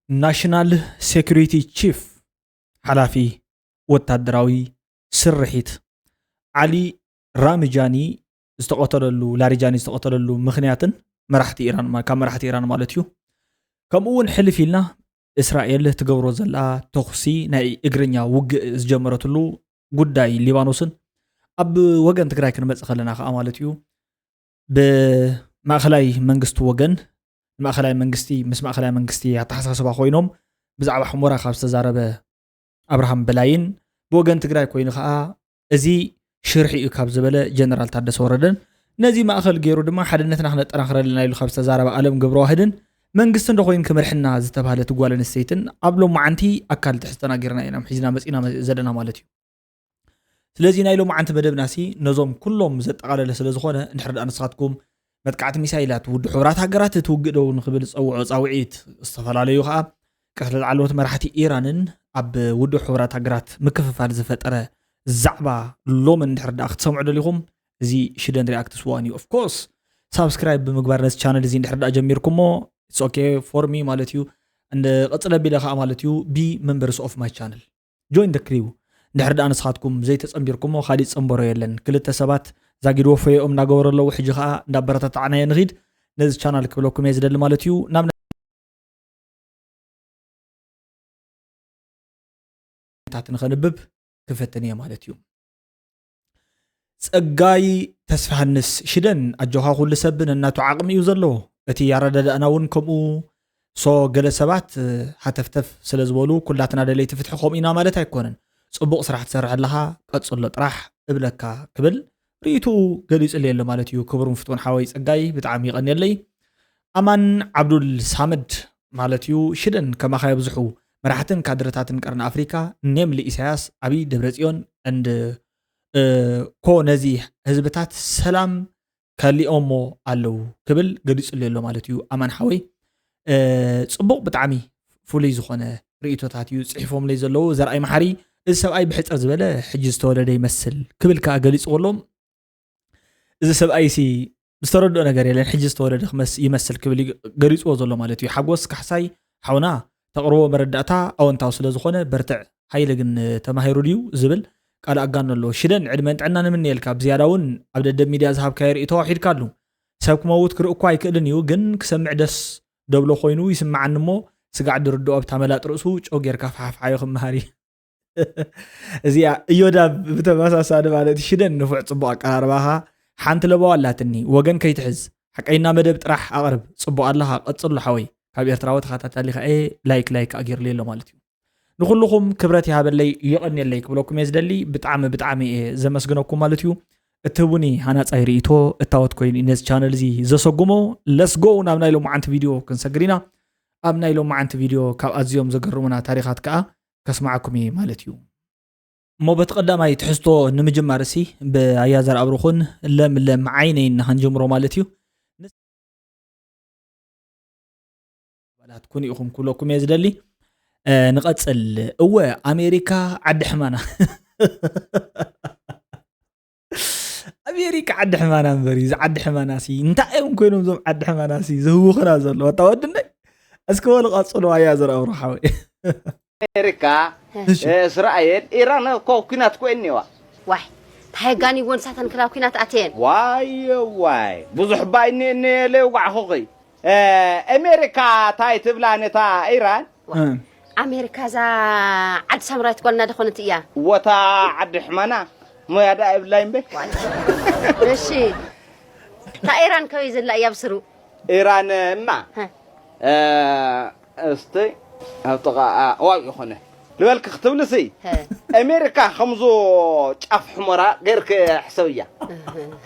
ናሽናል ሴኩሪቲ ቺፍ፣ ሓላፊ ወታደራዊ ስርሒት፣ ዓሊ ራምጃኒ ዝተቐተለሉ፣ ላሪጃኒ ዝተቐተለሉ ምኽንያትን መራሕቲ ኢራን ማ-፣ ካብ መራሕቲ ኢራን ማለት እዩ። ከምኡ እውን ሕልፍ ኢልና እስራኤል ትገብሮ ዘላ ተኹሲ ናይ እግረኛ ውግእ ዝጀመረትሉ ጉዳይ ሊባኖስን ኣብ ወገን ትግራይ ክንመጽእ ከለና ከዓ ማለት እዩ ብማእኸላይ መንግስቲ ወገን ማእኸላይ መንግስቲ ምስ ማእኸላይ መንግስቲ ኣተሓሳስባ ኮይኖም ብዛዕባ ሕሞራ ካብ ዝተዛረበ ኣብርሃም በላይን ብወገን ትግራይ ኮይኑ ከዓ እዚ ሽርሒ እዩ ካብ ዝበለ ጀነራል ታደሰ ወረደን ነዚ ማእኸል ገይሩ ድማ ሓድነትና ክነጠናኽረልና ኢሉ ካብ ዝተዛረበ ኣለም ገብረዋህድን መንግስቲ እንዶ ኮይኑ ክምርሕና ዝተባህለት ጓል ኣንስተይትን ኣብ ሎማዓንቲ ኣካል ትሕዝተና ገይርና ኢና ሒዝና መፂና ዘለና ማለት እዩ። ስለዚ ናይ ሎማዓንቲ መደብናሲ ነዞም ኩሎም ዘጠቓለለ ስለ ዝኾነ እንድሕር ደኣ ንስኻትኩም መጥቃዕቲ ሚሳይላት ውድብ ሕቡራት ሃገራት እቲ ውግእ ዶ ንኽብል ዝፀውዖ ፃውዒት ዝተፈላለዩ ከዓ ቅትለት ላዕለዎት መራሕቲ ኢራንን ኣብ ውድብ ሕቡራት ሃገራት ምክፍፋል ዝፈጠረ ዛዕባ ሎም እንድሕር ደኣ ክትሰምዑ ደሊኹም እዚ ሽደን ሪኣክት ስዋን እዩ። ኦፍኮርስ ሳብስክራይብ ብምግባር ነዚ ቻነል እዚ እንድሕር ደኣ ጀሚርኩሞ it's okay for me ማለት እዩ። እንደ ቀጽለ ቢለ ከዓ ማለት እዩ be members of my channel join the crew። እንድሕር ደኣ ንስኻትኩም ዘይተጸንቢርኩሞ ካሊእ ጸንበሮ የለን። ክልተ ሰባት ዛጊድ ወፈየኦም እናገበሩ ኣለዉ። ሕጂ ከዓ እንዳበረታታዕናዮ ንኺድ። ነዚ ቻናል ክብለኩም እየ ዝደሊ ማለት እዩ። ናብ ታት ንኸንብብ ክፈትን እየ ማለት እዩ። ጸጋይ ተስፋሃንስ ሽደን ኣጆኻ ኩሉ ሰብ ነናቱ ዓቕሚ እዩ ዘለዎ። እቲ ኣረዳድኣና እውን ከምኡ ሶ ገለ ሰባት ሃተፍተፍ ስለ ዝበሉ ኩላትና ደለይቲ ፍትሒ ከምኡ ኢና ማለት ኣይኮነን። ጽቡቕ ስራሕ ትሰርሕ ኣለኻ ቀጽሎ ጥራሕ እብለካ ክብል ርእይትኡ ገሊጹለይ ኣሎ ማለት እዩ። ክቡርን ፍትውን ሓወይ ጸጋይ ብጣዕሚ ይቐንየለይ። ኣማን ዓብዱል ሳመድ ማለት እዩ ሽደን ከማኻ የብዝሑ መራሕትን ካድረታትን ቀርኒ ኣፍሪካ ኔምሊ ኢሳያስ ኣብይ ደብረጽዮን and ኮ ነዚ ህዝብታት ሰላም ከሊኦሞ ኣለዉ ክብል ገሊጹለይ ኣሎ ማለት እዩ። ኣማን ሓወይ ጽቡቕ ብጣዕሚ ፍሉይ ዝኾነ ርእይቶታት እዩ ጽሒፎምለይ ዘለዉ። ዘርኣይ መሓሪ እዚ ሰብኣይ ብሕጽር ዝበለ ሕጂ ዝተወለደ ይመስል ክብል ከዓ ገሊጽዎ ኣሎ። እዚ ሰብኣይሲ ዝተረድኦ ነገር የለን ሕጂ ዝተወለደ ክመስ ይመስል ክብል እዩ ገሊፅዎ ዘሎ ማለት እዩ። ሓጎስ ካሕሳይ ሓውና ተቕርቦ መረዳእታ ኣወንታዊ ስለ ዝኾነ በርትዕ። ሃይለ ግን ተማሂሩ ድዩ ዝብል ቃል ኣጋኖ ኣሎ። ሽደን ዕድመን ጥዕና ንምንየልካ ብዝያዳ እውን ኣብ ደደብ ሚድያ ዝሃብካዮ ርእይቶ ኣውሒድካ ኣሉ። ሰብ ክመውት ክርኢ እኳ ኣይክእልን እዩ ግን ክሰምዕ ደስ ደብሎ ኮይኑ ይስምዓኒ እሞ ስጋዕ ድርድኦ ኣብታ መላጥ ርእሱ ጨው ጌርካ ፈሓፍሓዮ ክመሃር እዩ። እዚኣ እዮዳብ ብተመሳሳሊ ማለት ሽደን ንፉዕ ጽቡቕ ኣቀራርባኻ ሓንቲ ለበዋ ኣላትኒ ወገን ከይትሕዝ ሓቀይና መደብ ጥራሕ ኣቕርብ ጽቡቕ ኣለኻ ቀጽሎ ሓወይ ካብ ኤርትራዊ ተኸታታሊኻ እየ ላይክ ላይክ ኣጊርለይ ኣሎ ማለት እዩ ንኹልኹም ክብረት ይሃበለይ ይቐንየለይ ክብለኩም እየ ዝደሊ ብጣዕሚ ብጣዕሚ እየ ዘመስግነኩም ማለት እዩ እትህቡኒ ሃናጻይ ርእይቶ እታወት ኮይኑ እዩ ነዚ ቻነል እዚ ዘሰጉሞ ለስጎ ናብ ናይ ሎማዓንቲ ቪድዮ ክንሰግር ኢና ኣብ ናይ ሎማዓንቲ ቪድዮ ካብ ኣዝዮም ዘገርሙና ታሪኻት ከኣ ከስምዓኩም እየ ማለት እዩ። እሞ በቲ ቀዳማይ ትሕዝቶ ንምጅማር እሲ ብኣያ ዘርኣብሩኹን ለምለም ዓይነይ እና ክንጅምሮ ማለት እዩ። ባላት ኩን ኢኹም ክብለኩም እየ ዝደሊ። ንቐጽል። እወ ኣሜሪካ ዓዲ ሕማና ኣሜሪካ ዓዲ ሕማና እምበር እዩ። እዚ ዓዲ ሕማና ሲ እንታይ እዮም ኮይኖም እዞም ዓዲ ሕማና ሲ ዝህውኽና ዘለዉ? ኣታ ወዲ እንደ እስኪ በሉ ቀጽሉ ኣያ ዘርኣብሩ ሓወይ። ኣሜሪካ፣ እሺ። እስራኤል፣ ኢራን እኮ ኩናት እኮ እኒዋ። ዋይ፣ እንታይ ኣጋኒዎ ንሳተን ክላብ ኩናት ኣትየን? ዋይ፣ ዋይ፣ ብዙሕ ባይ እኒ-፣ እኒ ለይውጋዕኹኺ። ኣሜሪካ ታይ ትብላ ነታ ኢራን? ዋ፣ ኣሜሪካ እዛ ዓዲ ሳምራዊት ጓልና ዶ ኾነት እያ? ወታ ዓዲ ሕማና ሞያ ደኣ የብላይ እምበ። እሺ፣ እታ ኢራን ከበይ ዘላ እያ ብስሩ? ኢራን እማ፣ ሀ። እስቲ ኣብ ጥቓ ዋው ይኾነ ልበልክ ክትብልሲ፣ ሀ። ኣሜሪካ ከምዞ ጫፍ ሕሞራ ገይርክ ሕሰብያ። ሀ፣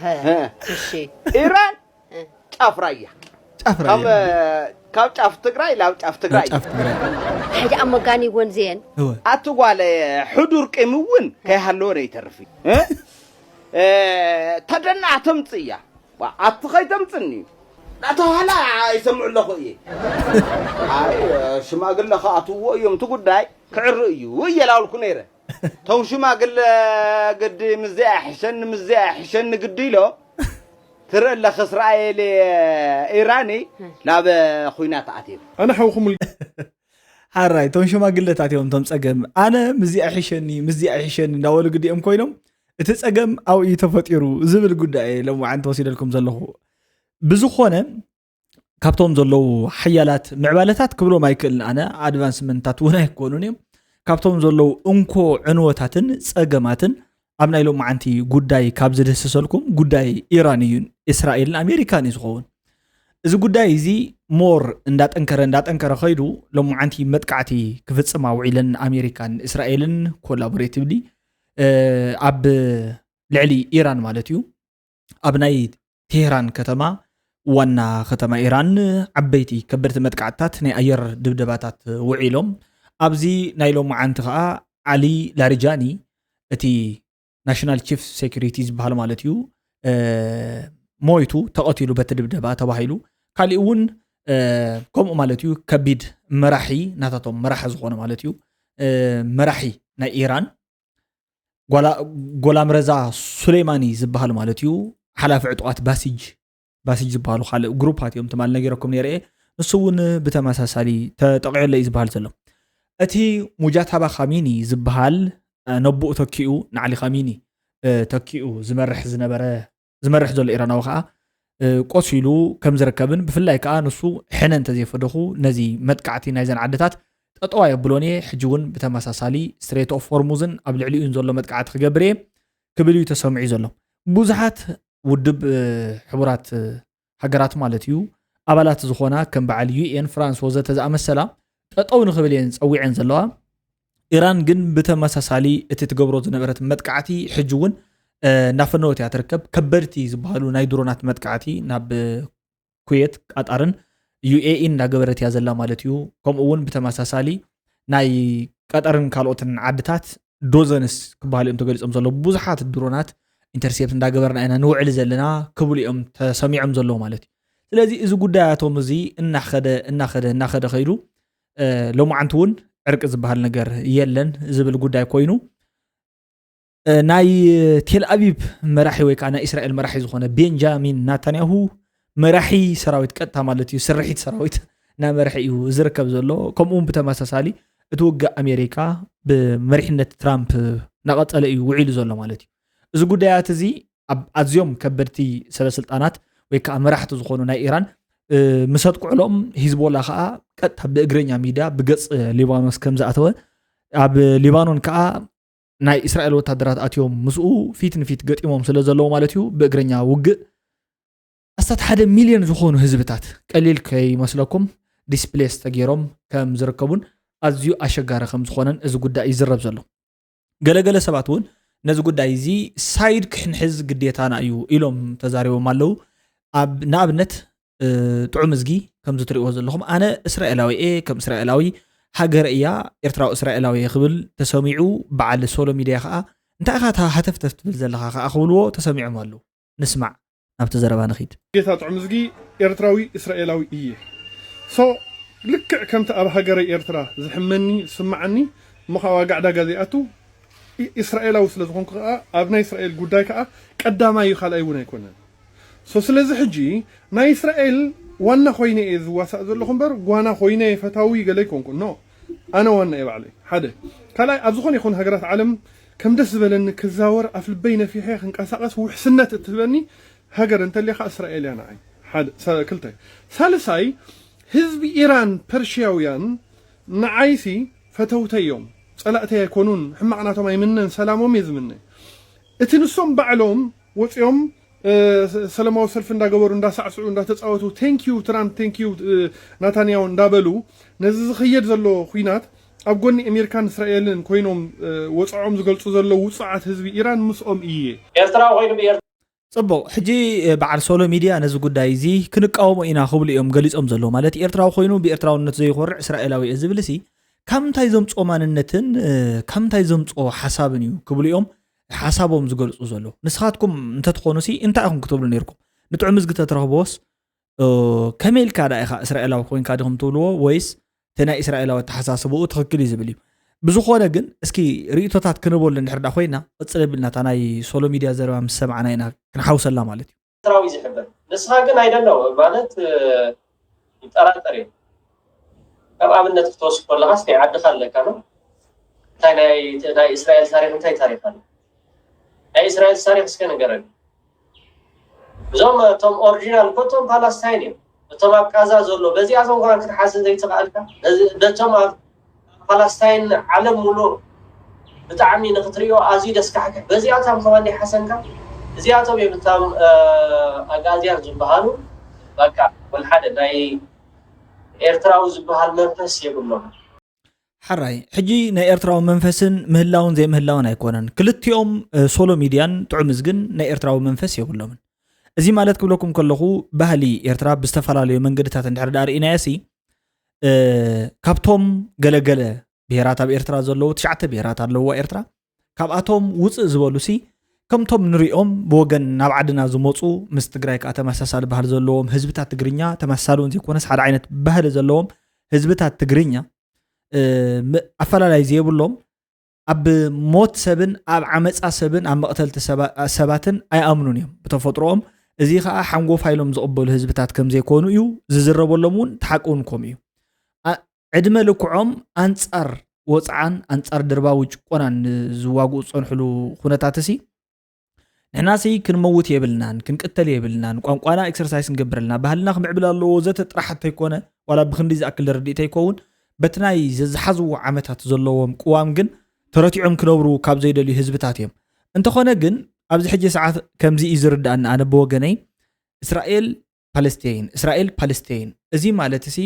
ሀ። ሀ። እሺ። ኢራን እ። ጫፍ ራያ። ጫፍ ራያ። ካብ፣ ካብ ጫፍ ትግራይ ናብ ጫፍ ትግራይ። ጫፍ ትግራይ። ሕጂ ኣብ መጋኒ ወንዝየን። እወ። ኣቲ ጓለ ሕዱር ቂም እውን ከይሃለወ ነው ይተርፍ እዩ። እ? እ፣ ተደና ተምጽእ እያ። ዋ፣ ኣቲ ከይተምጽእኒ እዩ። እናተባህላ ይሰምዑ ኣለኹ እየ። ኣይ፣ ሽማግለ ከኣትውዎ እዮም፣ እቲ ጉዳይ ክዕሪ እዩ እየ ላውልኩ ነይረ። ቶም ሽማግለ ግዲ ምዚኣ ይሕሸኒ፣ ምዚኣ ይሕሸኒ ግዲ ኢሎ። ትርኢ ኣለኺ እስራኤል ኢራኒ ናብ ኹናት ኣትዮም። ኣነ ሓውኹም ል- ሓራይ እቶም ሽማግለታት እዮም እቶም ጸገም። ኣነ ምስዚኣ ይሕሸኒ ምስዚኣ ይሕሸኒ እንዳበሉ ግዲኦም ኮይኖም፣ እቲ ጸገም ኣብኡ እዩ ተፈጢሩ ዝብል ጉዳይ እየ ሎማዓንቲ ወሲደልኩም ዘለኹ። ብዝኾነ፣ ካብቶም ዘለዉ ሓያላት ምዕባለታት ክብሎም ኣይክእልን ኣነ፣ ኣድቫንስመንታት እውን ኣይኮኑን እዮም። ካብቶም ዘለዉ እንኮ ዕንወታትን ጸገማትን ኣብ ናይ ሎማዓንቲ ጉዳይ ካብ ዝድህስሰልኩም፣ ጉዳይ ኢራን እዩ፣ እስራኤልን ኣሜሪካን እዩ ዝኸውን። እዚ ጉዳይ እዚ ሞር እንዳጠንከረ እንዳጠንከረ ከይዱ፣ ሎማዓንቲ መጥቃዕቲ ክፍጽማ ውዒለን ኣሜሪካን እስራኤልን ኮላቦሬቲቭሊ ኣብ ልዕሊ ኢራን ማለት እዩ። ኣብ ናይ ቴህራን ከተማ፣ ዋና ከተማ ኢራን፣ ዓበይቲ ከበድቲ መጥቃዕትታት ናይ ኣየር ድብደባታት ውዒሎም። ኣብዚ ናይ ሎማዓንቲ ከኣ ዓሊ ላሪጃኒ፣ እቲ ናሽናል ቺፍ ሴኩሪቲ ዝበሃል ማለት እዩ፣ ሞይቱ፣ ተቐቲሉ በቲ ድብደባ ተባሂሉ። ካሊእ እውን ከምኡ ማለት እዩ፣ ከቢድ መራሒ፣ ናታቶም መራሒ ዝኾነ ማለት እዩ፣ መራሒ ናይ ኢራን፣ ጎላምረዛ ሱሌማኒ ዝበሃል ማለት እዩ፣ ሓላፊ ዕጡቓት ባሲጅ ባሲጅ ዝበሃሉ ካልእ ግሩፓት እዮም ትማል ነጊረኩም ነይረ እየ። ንሱ እውን ብተመሳሳሊ ተጠቂዑለ እዩ ዝበሃል ዘሎ። እቲ ሙጃታባ ካሚኒ ዝበሃል ነቦኡ ተኪኡ፣ ንዓሊ ካሚኒ ተኪኡ ዝመርሕ ዝነበረ ዝመርሕ ዘሎ ኢራናዊ ከዓ ቆሲሉ ከም ዝርከብን፣ ብፍላይ ከዓ ንሱ ሕነ እንተዘይፈደኹ ነዚ መጥቃዕቲ ናይዘን ዓድታት ጠጠው ኣየብሎን እየ፣ ሕጂ እውን ብተመሳሳሊ ስትሬት ኦፍ ሆርሙዝን ኣብ ልዕሊኡን ዘሎ መጥቃዕቲ ክገብር እየ ክብል እዩ ተሰሚዑ ዘሎ። ብዙሓት ውድብ ሕቡራት ሃገራት ማለት እዩ ኣባላት ዝኾና ከም በዓል ዩኤን፣ ፍራንስ ወዘተ ዝኣመሰላ ጠጠው ንኽብል እየን ጸዊዐን ዘለዋ። ኢራን ግን ብተመሳሳሊ እቲ ትገብሮ ዝነበረት መጥቃዕቲ ሕጂ እውን እናፈነወት እያ ትርከብ። ከበድቲ ዝበሃሉ ናይ ድሮናት መጥቃዕቲ ናብ ኩዌት፣ ቃጣርን ዩኤኢን እናገበረት እያ ዘላ ማለት እዩ። ከምኡ እውን ብተመሳሳሊ ናይ ቀጠርን ካልኦትን ዓድታት ዶዘንስ ክበሃሉ እዮም ተገሊጾም ዘለዉ። ብዙሓት ድሮናት ኢንተርሴፕት እንዳገበርና ኢና ንውዕል ዘለና ክብሉ እዮም ተሰሚዖም ዘለዉ ማለት እዩ። ስለዚ እዚ ጉዳያቶም እዚ እናኸደ እናኸደ እናኸደ ከይዱ ሎማዓንቲ እውን ዕርቂ ዝበሃል ነገር የለን ዝብል ጉዳይ ኮይኑ፣ ናይ ቴል ኣቪቭ መራሒ ወይ ከዓ ናይ እስራኤል መራሒ ዝኾነ ቤንጃሚን ናታንያሁ መራሒ ሰራዊት ቀጥታ ማለት እዩ፣ ስርሒት ሰራዊት እናመርሐ እዩ ዝርከብ ዘሎ። ከምኡ እውን ብተመሳሳሊ እቲ ውግእ ኣሜሪካ ብመሪሕነት ትራምፕ እናቐፀለ እዩ ውዒሉ ዘሎ ማለት እዩ። እዚ ጉዳያት እዚ ኣብ ኣዝዮም ከበድቲ ሰበስልጣናት ወይ ከዓ መራሕቲ ዝኾኑ ናይ ኢራን ምስ ኣጥቅዕሎም፣ ሂዝቦላ ከዓ ቀጥታ ብእግረኛ ሚዳ ብገፅ ሊባኖስ ከም ዝኣተወ፣ ኣብ ሊባኖን ከዓ ናይ እስራኤል ወታደራት ኣትዮም ምስኡ ፊት ንፊት ገጢሞም ስለ ዘለዉ ማለት እዩ፣ ብእግረኛ ውግእ ኣስታት ሓደ ሚልዮን ዝኾኑ ህዝብታት ቀሊል ከይመስለኩም ዲስፕሌስ ተገይሮም ከም ዝርከቡን ኣዝዩ ኣሸጋሪ ከም ዝኾነን እዚ ጉዳይ ይዝረብ ዘሎ። ገለገለ ሰባት እውን ነዚ ጉዳይ እዚ ሳይድ ክሕንሕዝ ግዴታና እዩ ኢሎም ተዛሪቦም ኣለዉ። ንኣብነት ጥዑም እዝጊ ከምዚ ትሪእዎ ዘለኹም ኣነ እስራኤላዊ እየ፣ ከም እስራኤላዊ ሃገር እያ ኤርትራዊ እስራኤላዊ እየ ክብል ተሰሚዑ። በዓል ሶሎ ሚድያ ከዓ እንታይ ኢኻ እታ ሃተፍተፍ ትብል ዘለኻ ከዓ ክብልዎ ተሰሚዖም ኣለዉ። ንስማዕ፣ ናብቲ ዘረባ ንኺድ። ጌታ ጥዑም እዝጊ ኤርትራዊ እስራኤላዊ እየ። ሶ ልክዕ ከምቲ ኣብ ሃገረይ ኤርትራ ዝሕመኒ ዝስምዓኒ እሞ ከዓ ዋጋ ዕዳጋ ዘይኣቱ እስራኤላዊ ስለ ዝኾንኩ ከዓ ኣብ ናይ እስራኤል ጉዳይ ከዓ ቀዳማይ እዩ ካልኣይ እውን ኣይኮነን። ሶ ስለዚ ሕጂ ናይ እስራኤል ዋና ኮይነ እየ ዝዋሳእ ዘለኹ እምበር ጓና ኮይነ ፈታዊ ገለ ኣይኮንኩ ኖ። ኣነ ዋና እየ ባዕለይ ሓደ። ካልኣይ ኣብ ዝኾነ ይኹን ሃገራት ዓለም ከም ደስ ዝበለኒ ክዛወር ኣፍ ልበይ ነፊሐ ክንቀሳቐስ ውሕስነት እትህበኒ ሃገር እንተልያ ከዓ እስራኤል እያ ንዓይ። ሓደ ክልተ ሳልሳይ ህዝቢ ኢራን ፐርሽያውያን ንዓይሲ ፈተውተይ እዮም፣ ጸላእተይ ኣይኮኑን። ሕማቕ ናቶም ኣይምነን፣ ሰላሞም እየ ዝምነ። እቲ ንሶም ባዕሎም ወፂኦም ሰላማዊ ሰልፊ እንዳገበሩ እንዳሳዕስዑ እንዳተፃወቱ ቴንኪዩ ትራምፕ ቴንኪዩ ናታንያሁ እንዳበሉ ነዚ ዝኸየድ ዘሎ ኩናት ኣብ ጎኒ ኣሜሪካን እስራኤልን ኮይኖም ወፅዖም ዝገልፁ ዘለዉ ውፁዓት ህዝቢ ኢራን ምስኦም እየ። ኤርትራ ኮይኑ ብኤር- ፅቡቕ። ሕጂ በዓል ሶሎ ሚድያ ነዚ ጉዳይ እዚ ክንቃወሞ ኢና ክብሉ እዮም ገሊፆም ዘለዉ። ማለት ኤርትራዊ ኮይኑ ብኤርትራውነት ዘይኮርዕ እስራኤላዊ እየ ዝብል ሲ ካብ ምንታይ ዘምፅኦ ማንነትን ካብ ምንታይ ዘምፅኦ ሓሳብን እዩ ክብሉ እዮም ሓሳቦም ዝገልፁ ዘለዉ። ንስኻትኩም እንተትኾኑ ሲ እንታይ ኢኹም ክትብሉ ነይርኩም? ንጥዑም እዝጊ ተትረኽብዎስ ከመይ ኢልካ ደኣ ኢኻ እስራኤላዊ ኮይንካ ዲኹም ትብልዎ ወይስ እቲ ናይ እስራኤላዊ ኣተሓሳስብኡ ትኽክል እዩ ዝብል እዩ። ብዝኾነ ግን እስኪ ርእይቶታት ክንበሉ እንድሕር ደኣ ኮይና ቅፅል ኣቢልና እታ ናይ ሶሎ ሚድያ ዘረባ ምስ ሰማዕና ኢና ክንሓውሰላ ማለት እዩ። ኤርትራዊ ዝሕብር ንስኻ ግን ኣይደነው ማለት ይጠራጠር እየ። ካብ ኣብነት ክትወስድ ከለኻስ ናይ ዓድኻ ኣለካ ነው። እንታይ ናይ ናይ እስራኤል ታሪኽ እንታይ ታሪኽ ኣሎ? ናይ እስራኤል ታሪኽ እስከ ንገረኒ። እዞም እቶም ኦሪጂናል እኮ እቶም ፓላስታይን እዮም። እቶም ኣብ ቃዛ ዘሎ በዚኣቶም ከማን ክትሓስብ ዘይትኽኣልካ። በዚ- በቶም ኣብ ፓላስታይን ዓለም ሙሉእ ብጣዕሚ ንክትሪኦ ኣዝዩ ደስካሕክሕ። በዚኣቶም ከማን ሓሰንካ። እዚኣቶም እዮም እቶም ኣጋዚያን ዝበሃሉ። በቃ ወልሓደ ናይ ኤርትራዊ ዝበሃል መንፈስ የብሎም። ሓራይ ሕጂ ናይ ኤርትራዊ መንፈስን ምህላውን ዘይምህላውን ኣይኮነን። ክልቲኦም ሶሎ ሚድያን ጥዑም እዝግን ናይ ኤርትራዊ መንፈስ የብሎምን። እዚ ማለት ክብለኩም ከለኹ ባህሊ ኤርትራ ብዝተፈላለዩ መንገድታት እንድሕር ዳኣ ርኢናዮ ሲ ካብቶም ገለገለ ብሄራት ኣብ ኤርትራ ዘለዉ ትሽዓተ ብሄራት ኣለውዋ ኤርትራ። ካብኣቶም ውፅእ ዝበሉ ሲ ከምቶም ንሪኦም ብወገን ናብ ዓድና ዝመፁ ምስ ትግራይ ከዓ ተመሳሳሊ ባህሊ ዘለዎም ህዝብታት ትግርኛ ተመሳሳሊ እውን ዘይኮነስ ሓደ ዓይነት ባህሊ ዘለዎም ህዝብታት ትግርኛ ኣፈላላይ ዘይብሎም ኣብ ሞት ሰብን ኣብ ዓመፃ ሰብን ኣብ መቕተልቲ ሰባትን ኣይኣምኑን እዮም ብተፈጥሮኦም። እዚ ከዓ ሓንጎፋ ኢሎም ዝቕበሉ ህዝብታት ከም ዘይኮኑ እዩ ዝዝረበሎም እውን ተሓቂ እውን ከምኡ እዩ። ዕድመ ልክዖም ኣንፃር ወፅዓን ኣንፃር ድርባዊ ጭቆናን ዝዋግኡ ዝፀንሕሉ ኩነታት ሲ ንሕናሲ ክንመውት የብልናን ክንቅተል የብልናን ቋንቋና ኤክሰርሳይስ ንገብረልና ባህልና ክምዕብል ኣለዎ ዘተ ጥራሕ ተይኮነ ዋላ ብክንዲ ዝኣክል ርድኢት ኣይከውን በቲ ናይ ዘዝሓዝዎ ዓመታት ዘለዎም ቅዋም ግን ተረቲዖም ክነብሩ ካብ ዘይደልዩ ህዝብታት እዮም። እንተኾነ ግን ኣብዚ ሕጂ ሰዓት ከምዚ እዩ ዝርዳእኒ ኣነ ብወገነይ እስራኤል ፓለስቴይን እስራኤል ፓለስቴይን እዚ ማለት ሲ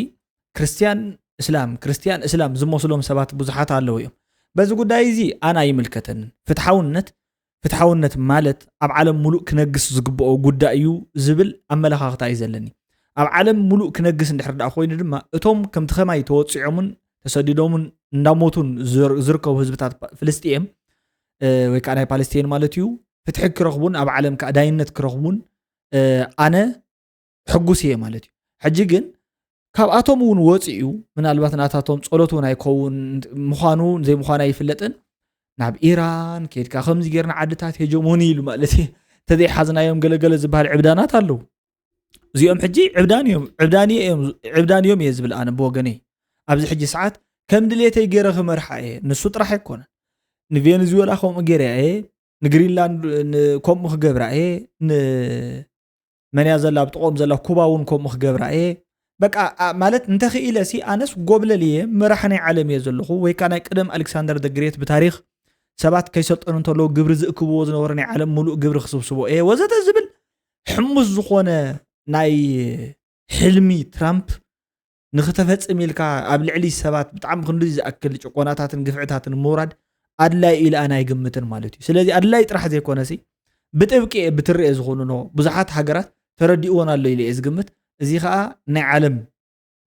ክርስትያን እስላም ክርስትያን እስላም ዝመስሎም ሰባት ብዙሓት ኣለዉ እዮም። በዚ ጉዳይ እዚ ኣነ ኣይምልከተንን። ፍትሓውነት ፍትሓውነት ማለት ኣብ ዓለም ሙሉእ ክነግስ ዝግብኦ ጉዳይ እዩ ዝብል ኣመለኻኽታ እዩ ዘለኒ። ኣብ ዓለም ሙሉእ ክነግስ እንድሕር ደኣ ኮይኑ ድማ እቶም ከምቲ ከማይ ተወፂዖምን ተሰዲዶምን እንዳሞቱን ዝርከቡ ህዝብታት ፍልስጥኤም ወይ ከዓ ናይ ፓለስቴን ማለት እዩ ፍትሒ ክረኽቡን ኣብ ዓለም ከዓ ዳይነት ክረኽቡን ኣነ ሕጉስ እየ ማለት እዩ። ሕጂ ግን ካብኣቶም እውን ወፂኡ ምናልባት ናታቶም ፀሎት እውን ኣይከውን ምዃኑ ዘይምዃኑ ኣይፍለጥን ናብ ኢራን ከድካ ከምዚ ጌርና ዓድታት ሄጀሞኒ ኢሉ ማለት እዩ። ተዘይሓዝናዮም ገለገለ ዝበሃል ዕብዳናት ኣለዉ። እዚኦም ሕጂ ዕብዳን እዮም እየ ዝብል ኣነ ብወገነይ። ኣብዚ ሕጂ ሰዓት ከም ድሌተይ ገይረ ክመርሓ እየ። ንሱ ጥራሕ ኣይኮነን። ንቬንዙዌላ ከምኡ ገይረ እየ፣ ንግሪንላንድ ከምኡ ክገብራ እየ፣ መንያ ዘላ ኣብ ጥቆም ዘላ ኩባ እውን ከምኡ ክገብራ እየ። በቃ ማለት እንተኽኢለ ሲ ኣነስ ጎብለል እየ መራሕ ናይ ዓለም እየ ዘለኹ ወይ ከዓ ናይ ቅደም ኣሌክሳንደር ደግሬት ብታሪክ ሰባት ከይሰልጠኑ እንተለዉ ግብሪ ዝእክብዎ ዝነበሩ ናይ ዓለም ሙሉእ ግብሪ ክስብስቦ እየ ወዘተ ዝብል ሕሙስ ዝኾነ ናይ ሕልሚ ትራምፕ ንክተፈፅም ኢልካ ኣብ ልዕሊ ሰባት ብጣዕሚ ክንዲ ዝኣክል ጭቆናታትን ግፍዕታትን ምውራድ ኣድላይ ኢለ ኣነ ኣይግምትን ማለት እዩ። ስለዚ ኣድላይ ጥራሕ ዘይኮነሲ ብጥብቂ እየ ብትርኤ ዝኾኑ ኖ ብዙሓት ሃገራት ተረዲእዎን ኣሎ ኢለ እየ ዝግምት። እዚ ከዓ ናይ ዓለም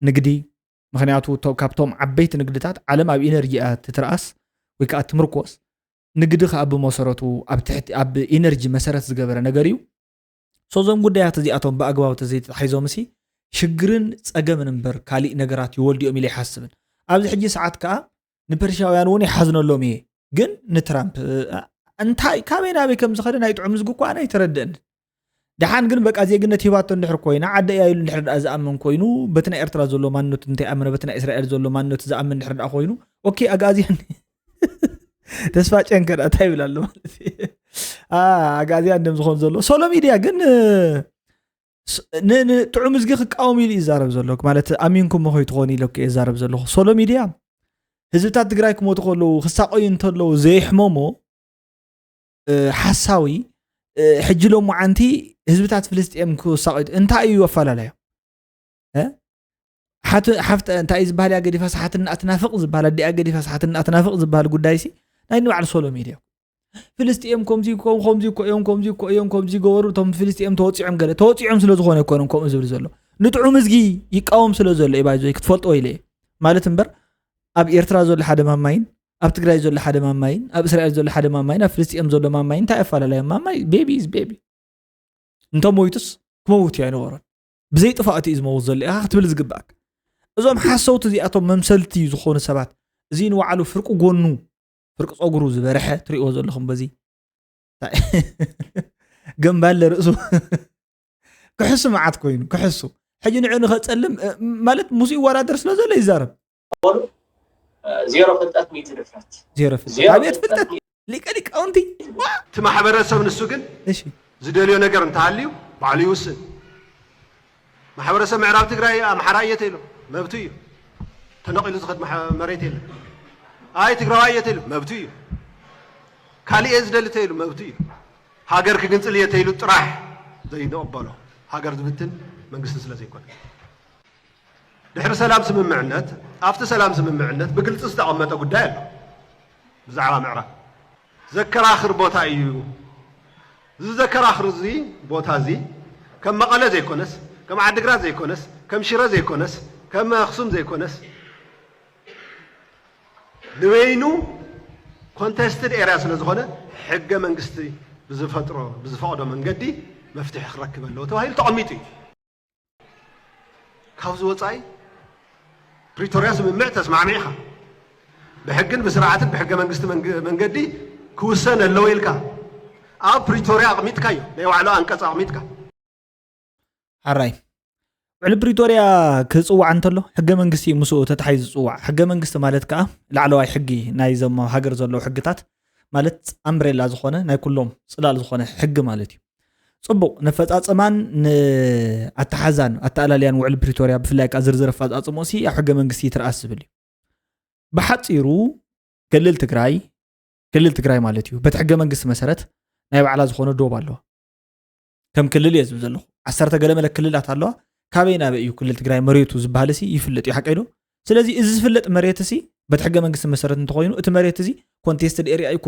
ንግዲ ምክንያቱ ካብቶም ዓበይቲ ንግድታት ዓለም ኣብ ኢነርጂ እያ ትትርኣስ ወይ ከዓ ትምርኮስ ንግዲ ከዓ ብመሰረቱ ኣብ ኢነርጂ መሰረት ዝገበረ ነገር እዩ። ሶዞም ጉዳያት እዚኣቶም ብኣግባቡ ተዘይተታሒዞም ሲ ሽግርን ፀገምን እምበር ካሊእ ነገራት ይወልድኦም ኢለ ይሓስብን። ኣብዚ ሕጂ ሰዓት ከዓ ንፐርሻውያን እውን ይሓዝነሎም እየ። ግን ንትራምፕ እንታይ ካበይ ናበይ ከም ዝኸደ ናይ ጥዑም ዝጉ እኳ ኣነ ኣይተረድእን። ደሓን ግን በቃ ዜግነት ሂባቶ እንድሕር ኮይና ዓደ እያ ኢሉ እንድሕር ደኣ ዝኣምን ኮይኑ በቲ ናይ ኤርትራ ዘሎ ማንነቱ እንተይኣመነ በቲ ናይ እስራኤል ዘሎ ማንነቱ ዝኣምን እንድሕር ደኣ ኮይኑ ኦኬ ኣግኣዝያን ተስፋ ጨንከ ደኣ እንታይ ይብል ኣሎ ማለት እዩ። ኣግኣዝያን ደም ዝኾን ዘሎ ሶሎ ሚድያ ግን ጥዑም እዝጊ ክቃወም ኢሉ ይዛረብ ዘሎ ማለት ኣሚንኩም ሞ ከይትኾኑ ኢለ ይዛረብ ዘለኹ ሶሎ ሚድያ ህዝብታት ትግራይ ክሞቱ ከለዉ ክሳቀዩ እንተለዉ ዘይሕመሞ ሓሳዊ ሕጂ ሎም መዓንቲ ህዝብታት ፍልስጥኤም ክሳቀዩ እንታይ እዩ ኣፈላለዮ ሓፍተ እንታይ እዩ ዝበሃል እያ ገዲፋስ ሓትና ትናፍቅ ዝበሃል ኣዲኣ ገዲፋስ ሓትና ትናፍቅ ዝበሃል ጉዳይ ሲ ናይ ንባዕሉ ሶሎ ሚድያ ፍልስጥኤም ከምዚ ኮም ከምዚ እኮ እዮም ከምዚ እኮ እዮም ከምዚ ገበሩ እቶም ፍልስጥኤም ተወፂዖም ገለ ተወፂዖም ስለ ዝኾነ ኣይኮነን ከምኡ ዝብል ዘሎ ንጥዑም እዝጊ ይቃወም ስለ ዘሎ እዩ ባይዞ ክትፈልጦ ኢለ እየ ማለት እምበር ኣብ ኤርትራ ዘሎ ሓደ ማማይን ኣብ ትግራይ ዘሎ ሓደ ማማይን ኣብ እስራኤል ዘሎ ሓደ ማማይን ኣብ ፍልስጥኤም ዘሎ ማማይን እንታይ ኣፈላለዮም ማማይ ቤቢ ኢዝ ቤቢ እንተ ሞይቱስ ክመውት እዩ ኣይነበሮን ብዘይ ጥፋእቲ እዩ ዝመውት ዘሎ ኢኻ ክትብል ዝግባኣክ እዞም ሓሰውቲ እዚኣቶም መምሰልቲ ዝኾኑ ሰባት እዚ ንባዕሉ ፍርቂ ጎኑ ፍርቂ ፀጉሩ ዝበርሐ ትሪእዎ ዘለኹም በዚ ገንባለ ርእሱ ክሕሱ መዓት ኮይኑ ክሕሱ ሕጂ ንዑ ንኸፀልም ማለት ሙስ ይወዳደር ስለ ዘሎ ይዛረብ ዜሮ ፍልጠት፣ ሚእቲ ድፍረት። ዜሮ ፍልጠት። ዜሮ ኣቤት ፍልጠት ፍልጠት። ሊቀ ሊቃውንቲ። ዋ! እቲ ማሕበረሰብ ንሱ ግን እሺ። ዝደልዮ ነገር እንተሃልዩ ባዕሉ ይውስን። ማሕበረሰብ ምዕራብ ትግራይ ኣምሓራ እየ ተይሉ መብቱ እዩ። ተነቒሉ ዝኸድ ማሕ- መሬት የለን። ኣይ ትግራዋይ እየ ተይሉ መብቱ እዩ። ካሊእ እየ ዝደሊ ተይሉ መብቱ እዩ። ሃገር ክግንፅል እየ ተይሉ ጥራሕ ዘይንቕበሎ ሃገር ዝብትን መንግስቲ ስለ ዘይኮነ። ድሕሪ ሰላም ስምምዕነት፣ ኣብቲ ሰላም ስምምዕነት ብግልፂ ዝተቐመጠ ጉዳይ ኣሎ። ብዛዕባ ምዕራብ ዘከራኽር ቦታ እዩ። እዚ ዘከራኽር እዚ ቦታ እዚ ከም መቐለ ዘይኮነስ፣ ከም ዓድግራት ዘይኮነስ፣ ከም ሽረ ዘይኮነስ፣ ከም ኣኽሱም ዘይኮነስ፣ ንበይኑ ኮንቴስትድ ኤርያ ስለ ዝኾነ ሕገ መንግስቲ ብዝፈጥሮ ብዝፈቕዶ መንገዲ መፍትሒ ክረክብ ኣለዎ ተባሂሉ ተቐሚጡ እዩ። ካብዚ ወፃኢ ፕሪቶርያ ስምምዕ ተስማዕሚዕካ ብሕግን ብስርዓትን ብሕገ መንግስቲ መንግ- መንገዲ ክውሰን ኣለዎ ኢልካ ኣብ ፕሪቶርያ ኣቕሚጥካ እዩ ናይ ባዕሉ ኣንቀፅ ኣቕሚጥካ። ሓራይ ውዕሊ ፕሪቶርያ ክፅዋዕ እንተሎ ሕገ መንግስቲ ምስኡ ተታሒዙ ዝፅዋዕ። ሕገ መንግስቲ ማለት ከዓ ላዕለዋይ ሕጊ ናይ ዘሞ ሃገር ዘለዉ ሕግታት ማለት ኣምብሬላ ዝኾነ ናይ ኩሎም ፅላል ዝኾነ ሕጊ ማለት እዩ። ፅቡቕ፣ ነፈፃፅማን ንኣተሓዛን ኣተኣላልያን ውዕሊ ፕሪቶርያ ብፍላይ ከዓ ዝርዝር ኣፈፃፅሞ ሲ ኣብ ሕገ መንግስቲ ይትረኣስ ዝብል እዩ። ብሓፂሩ ክልል ትግራይ ክልል ትግራይ ማለት እዩ በቲ ሕገ መንግስቲ መሰረት ናይ ባዕላ ዝኾነ ዶብ ኣለዋ። ከም ክልል እየ ዝብል ዘለኹ። ዓሰርተ ገለ መለ ክልላት ኣለዋ። ካበይ ናበይ እዩ ክልል ትግራይ መሬቱ ዝበሃል ሲ ይፍለጥ እዩ፣ ሓቀይ ዶ? ስለዚ እዚ ዝፍለጥ መሬት ሲ በቲ ሕገ መንግስቲ መሰረት እንተኮይኑ እቲ መሬት እዚ ኮንቴስትድ ኤሪያ እዩ፣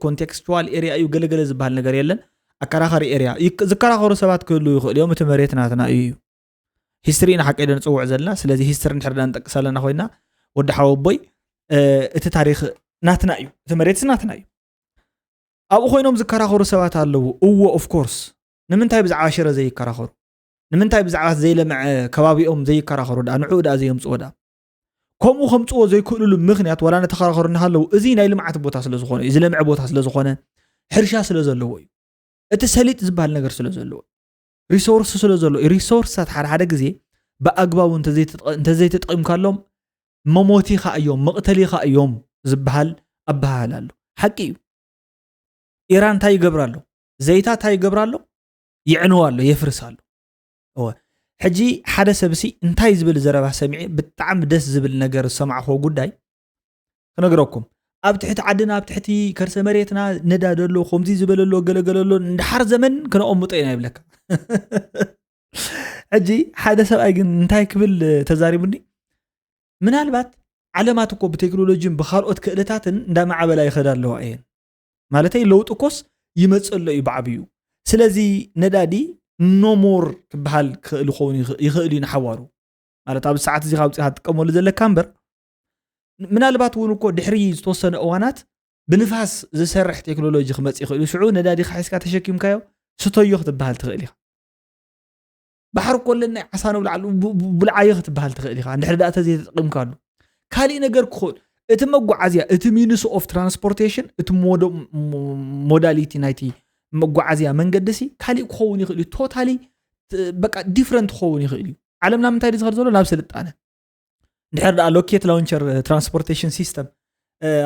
ኮንቴክስቹዋል ኤሪያ እዩ፣ ገለገለ ዝበሃል ነገር የለን። ኣከራኻሪ ኤሪያ ዝከራኸሩ ሰባት ክህልዉ ይኽእሉ እዮም። እቲ መሬት ናትና እዩ እዩ ሂስትሪ ኢና ሓቀይ ዶ ንፅውዕ ዘለና። ስለዚ ሂስትሪ እንድሕር ዳ ንጠቅስ ኣለና ኮይና ወዲ ሓወቦይ እቲ ታሪክ ናትና እዩ፣ እቲ መሬት ናትና እዩ። ኣብኡ ኮይኖም ዝከራኸሩ ሰባት ኣለዉ። እዎ ኦፍኮርስ ንምንታይ ብዛዕባ ሽረ ዘይከራኸሩ? ንምንታይ ብዛዕባ ዘይለምዐ ከባቢኦም ዘይከራኸሩ? ዳ ንዕኡ ዳ ዘየምፅዎ ዳ ከምኡ ከምፅዎ ዘይክእልሉ ምክንያት ዋላ ነተኸራኸሩ እናሃለዉ እዚ ናይ ልምዓት ቦታ ስለዝኾነ እዩ፣ ዝለምዐ ቦታ ስለዝኾነ ሕርሻ ስለዘለዎ እዩ። እቲ ሰሊጥ ዝበሃል ነገር ስለዘለዎ ሪሶርስ ስለዘሎ ሪሶርስታት ሓደ ሓደ ግዜ ብኣግባቡ እንተዘይተጠቂምካሎም መሞቲኻ እዮም መቕተሊኻ እዮም ዝበሃል ኣበሃህል ኣሎ። ሓቂ እዩ። ኢራን እንታይ ይገብር ኣሎ? ዘይታ እንታይ ይገብር ኣሎ? ይዕንዋ ኣሎ፣ የፍርስ ኣሎ። እወ። ሕጂ ሓደ ሰብ ሲ እንታይ ዝብል ዘረባ ሰሚዐ ብጣዕሚ ደስ ዝብል ነገር ዝሰማዕክዎ ጉዳይ ክነግረኩም። ኣብ ትሕቲ ዓድና ኣብ ትሕቲ ከርሰ መሬትና ነዳዲ ኣሎ፣ ከምዚ ዝበለ ኣሎ፣ ገለገለ ኣሎ፣ እንድሓር ዘመን ክነቐምጦ ኢና ይብለካ። ሕጂ ሓደ ሰብኣይ ግን እንታይ ክብል ተዛሪቡኒ? ምናልባት ዓለማት እኮ ብቴክኖሎጂን ብካልኦት ክእለታትን እንዳማዕበላ ይኸዳ ኣለዋ እየን። ማለተይ ለውጢ እኮስ ይመፅእ ኣሎ እዩ ብዓብዩ። ስለዚ ነዳዲ ኖሞር ክበሃል ክእል ይኸውን ይኽእል እዩ ንሓዋሩ። ማለት ኣብዚ ሰዓት እዚ ካብ ውፅኢኻ ትጥቀመሉ ዘለካ እምበር ምናልባት እውን እኮ ድሕሪ ዝተወሰነ እዋናት ብንፋስ ዝሰርሕ ቴክኖሎጂ ክመፅእ ይኽእል እዩ። ሽዑ ነዳዲኻ ሒዝካ ተሸኪምካዮ ስተዮ ክትበሃል ትኽእል ኢኻ። ባሕሪ እኮ ኣለና ዓሳ ንብልዓሉ ብልዓዮ ክትበሃል ትኽእል ኢኻ እንድሕር ዳኣ ተዘይተጠቂምካሉ። ካሊእ ነገር ክኸውን እቲ መጓዓዝያ እቲ ሚንስ ኦፍ ትራንስፖርቴሽን እቲ ሞዳሊቲ ናይቲ መጓዓዝያ መንገዲ ሲ ካሊእ ክኸውን ይኽእል እዩ። ቶታሊ በቃ ዲፍረንት ክኸውን ይኽእል እዩ። ዓለምና ምንታይ ዝኸድ ዘሎ ናብ ስልጣነ እንድሕር ዳኣ ሎኬት ላውንቸር ትራንስፖርቴሽን ሲስተም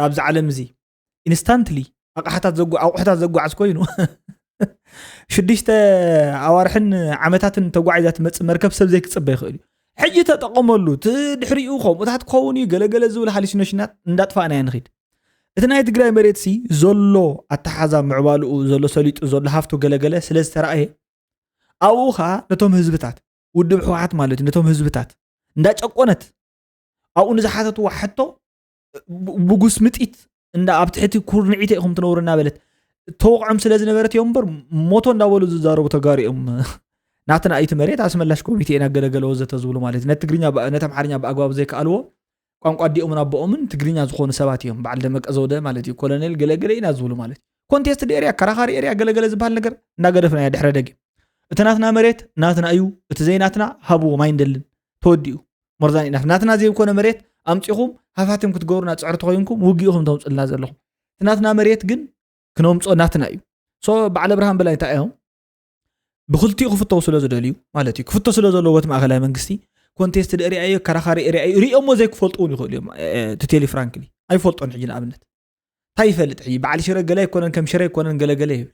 ኣብዚ ዓለም እዚ ኢንስታንትሊ ኣቕሓታት ዘጓ- ኣቑሑታት ዘጓዓዝ ኮይኑ ሽዱሽተ ኣዋርሕን ዓመታትን ተጓዒዛ ትመፅእ መርከብ ሰብ ዘይክፅበ ይኽእል እዩ። ሕጂ ተጠቐመሉ፣ እቲ ድሕሪኡ ከምኡታት ክኸውን እዩ፣ ገለገለ ዝብል ሃሉሲኔሽናት እንዳጥፋእናዮ ንኺድ። እቲ ናይ ትግራይ መሬት ሲ ዘሎ ኣተሓዛ ምዕባልኡ ዘሎ ሰሊጡ ዘሎ ሃፍቱ ገለገለ ስለ ዝተረኣየ ኣብኡ ኸዓ ነቶም ህዝብታት ውድብ ህወሓት ማለት እዩ ነቶም ህዝብታት እንዳጨቆነት ኣብኡ ንዝሓተትዋ ሕቶ ብጉስምጢት እንዳ ኣብ ትሕቲ ኩርንዒተ ኢኹም ትነብሩ እናበለት ተወቕዖም ስለ ዝነበረት እዮም እምበር ሞቶ እንዳበሉ ዝዛረቡ ተጋሩ እዮም። ናትና እዩ እቲ መሬት ኣስመላሽ ኮሚቴ ኢና ገለገለ ወዘተ ዝብሉ ማለት እዩ። ነቲ ትግርኛ ነቲ ኣምሓርኛ ብኣግባቡ ዘይከኣልዎ ቋንቋ ኣዲኦምን ኣቦኦምን ትግርኛ ዝኾኑ ሰባት እዮም። በዓል ደመቀ ዘውደ ማለት እዩ ኮሎኔል ገለገለ ኢና ዝብሉ ማለት እዩ። ኮንቴስትድ ኤርያ ከራኻሪ ኤርያ ገለገለ ዝበሃል ነገር እናገደፍና ኢና ድሕረ ደጊም። እቲ ናትና መሬት ናትና እዩ፣ እቲ ዘይናትና ሃብዎም ኣይንደልን። ተወዲኡ። ሞርዛን ኢናፍ ናትና ዘይኮነ መሬት ኣምፂኹም ሃፋትም ክትገብሩና ፅዕርቲ ኮይንኩም ውግኢኹም ተምፅልና ዘለኹም። እቲ ናትና መሬት ግን ክነምፅኦ ናትና እዩ። ሶ በዓል ኣብርሃም በላይ እንታይ እዮም ብክልቲኡ ክፍተው ስለ ዝደልዩ ማለት እዩ ክፍቶ ስለ ዘለዎ እቲ ማእኸላይ መንግስቲ ኮንቴስት ርኣዮ፣ ከራኻሪ ርኣዮ፣ ሪኦሞ ዘይክፈልጡ እውን ይኽእሉ እዮም። እ፣ እ፣ ትቴሊ ፍራንክሊ ኣይፈልጦን። ሕጂ ንኣብነት እንታይ ይፈልጥ? ሕጂ በዓል ሽረ ገለ ኣይኮነን፣ ከም ሽረ ኣይኮነን፣ ገለ ገለ ይብል።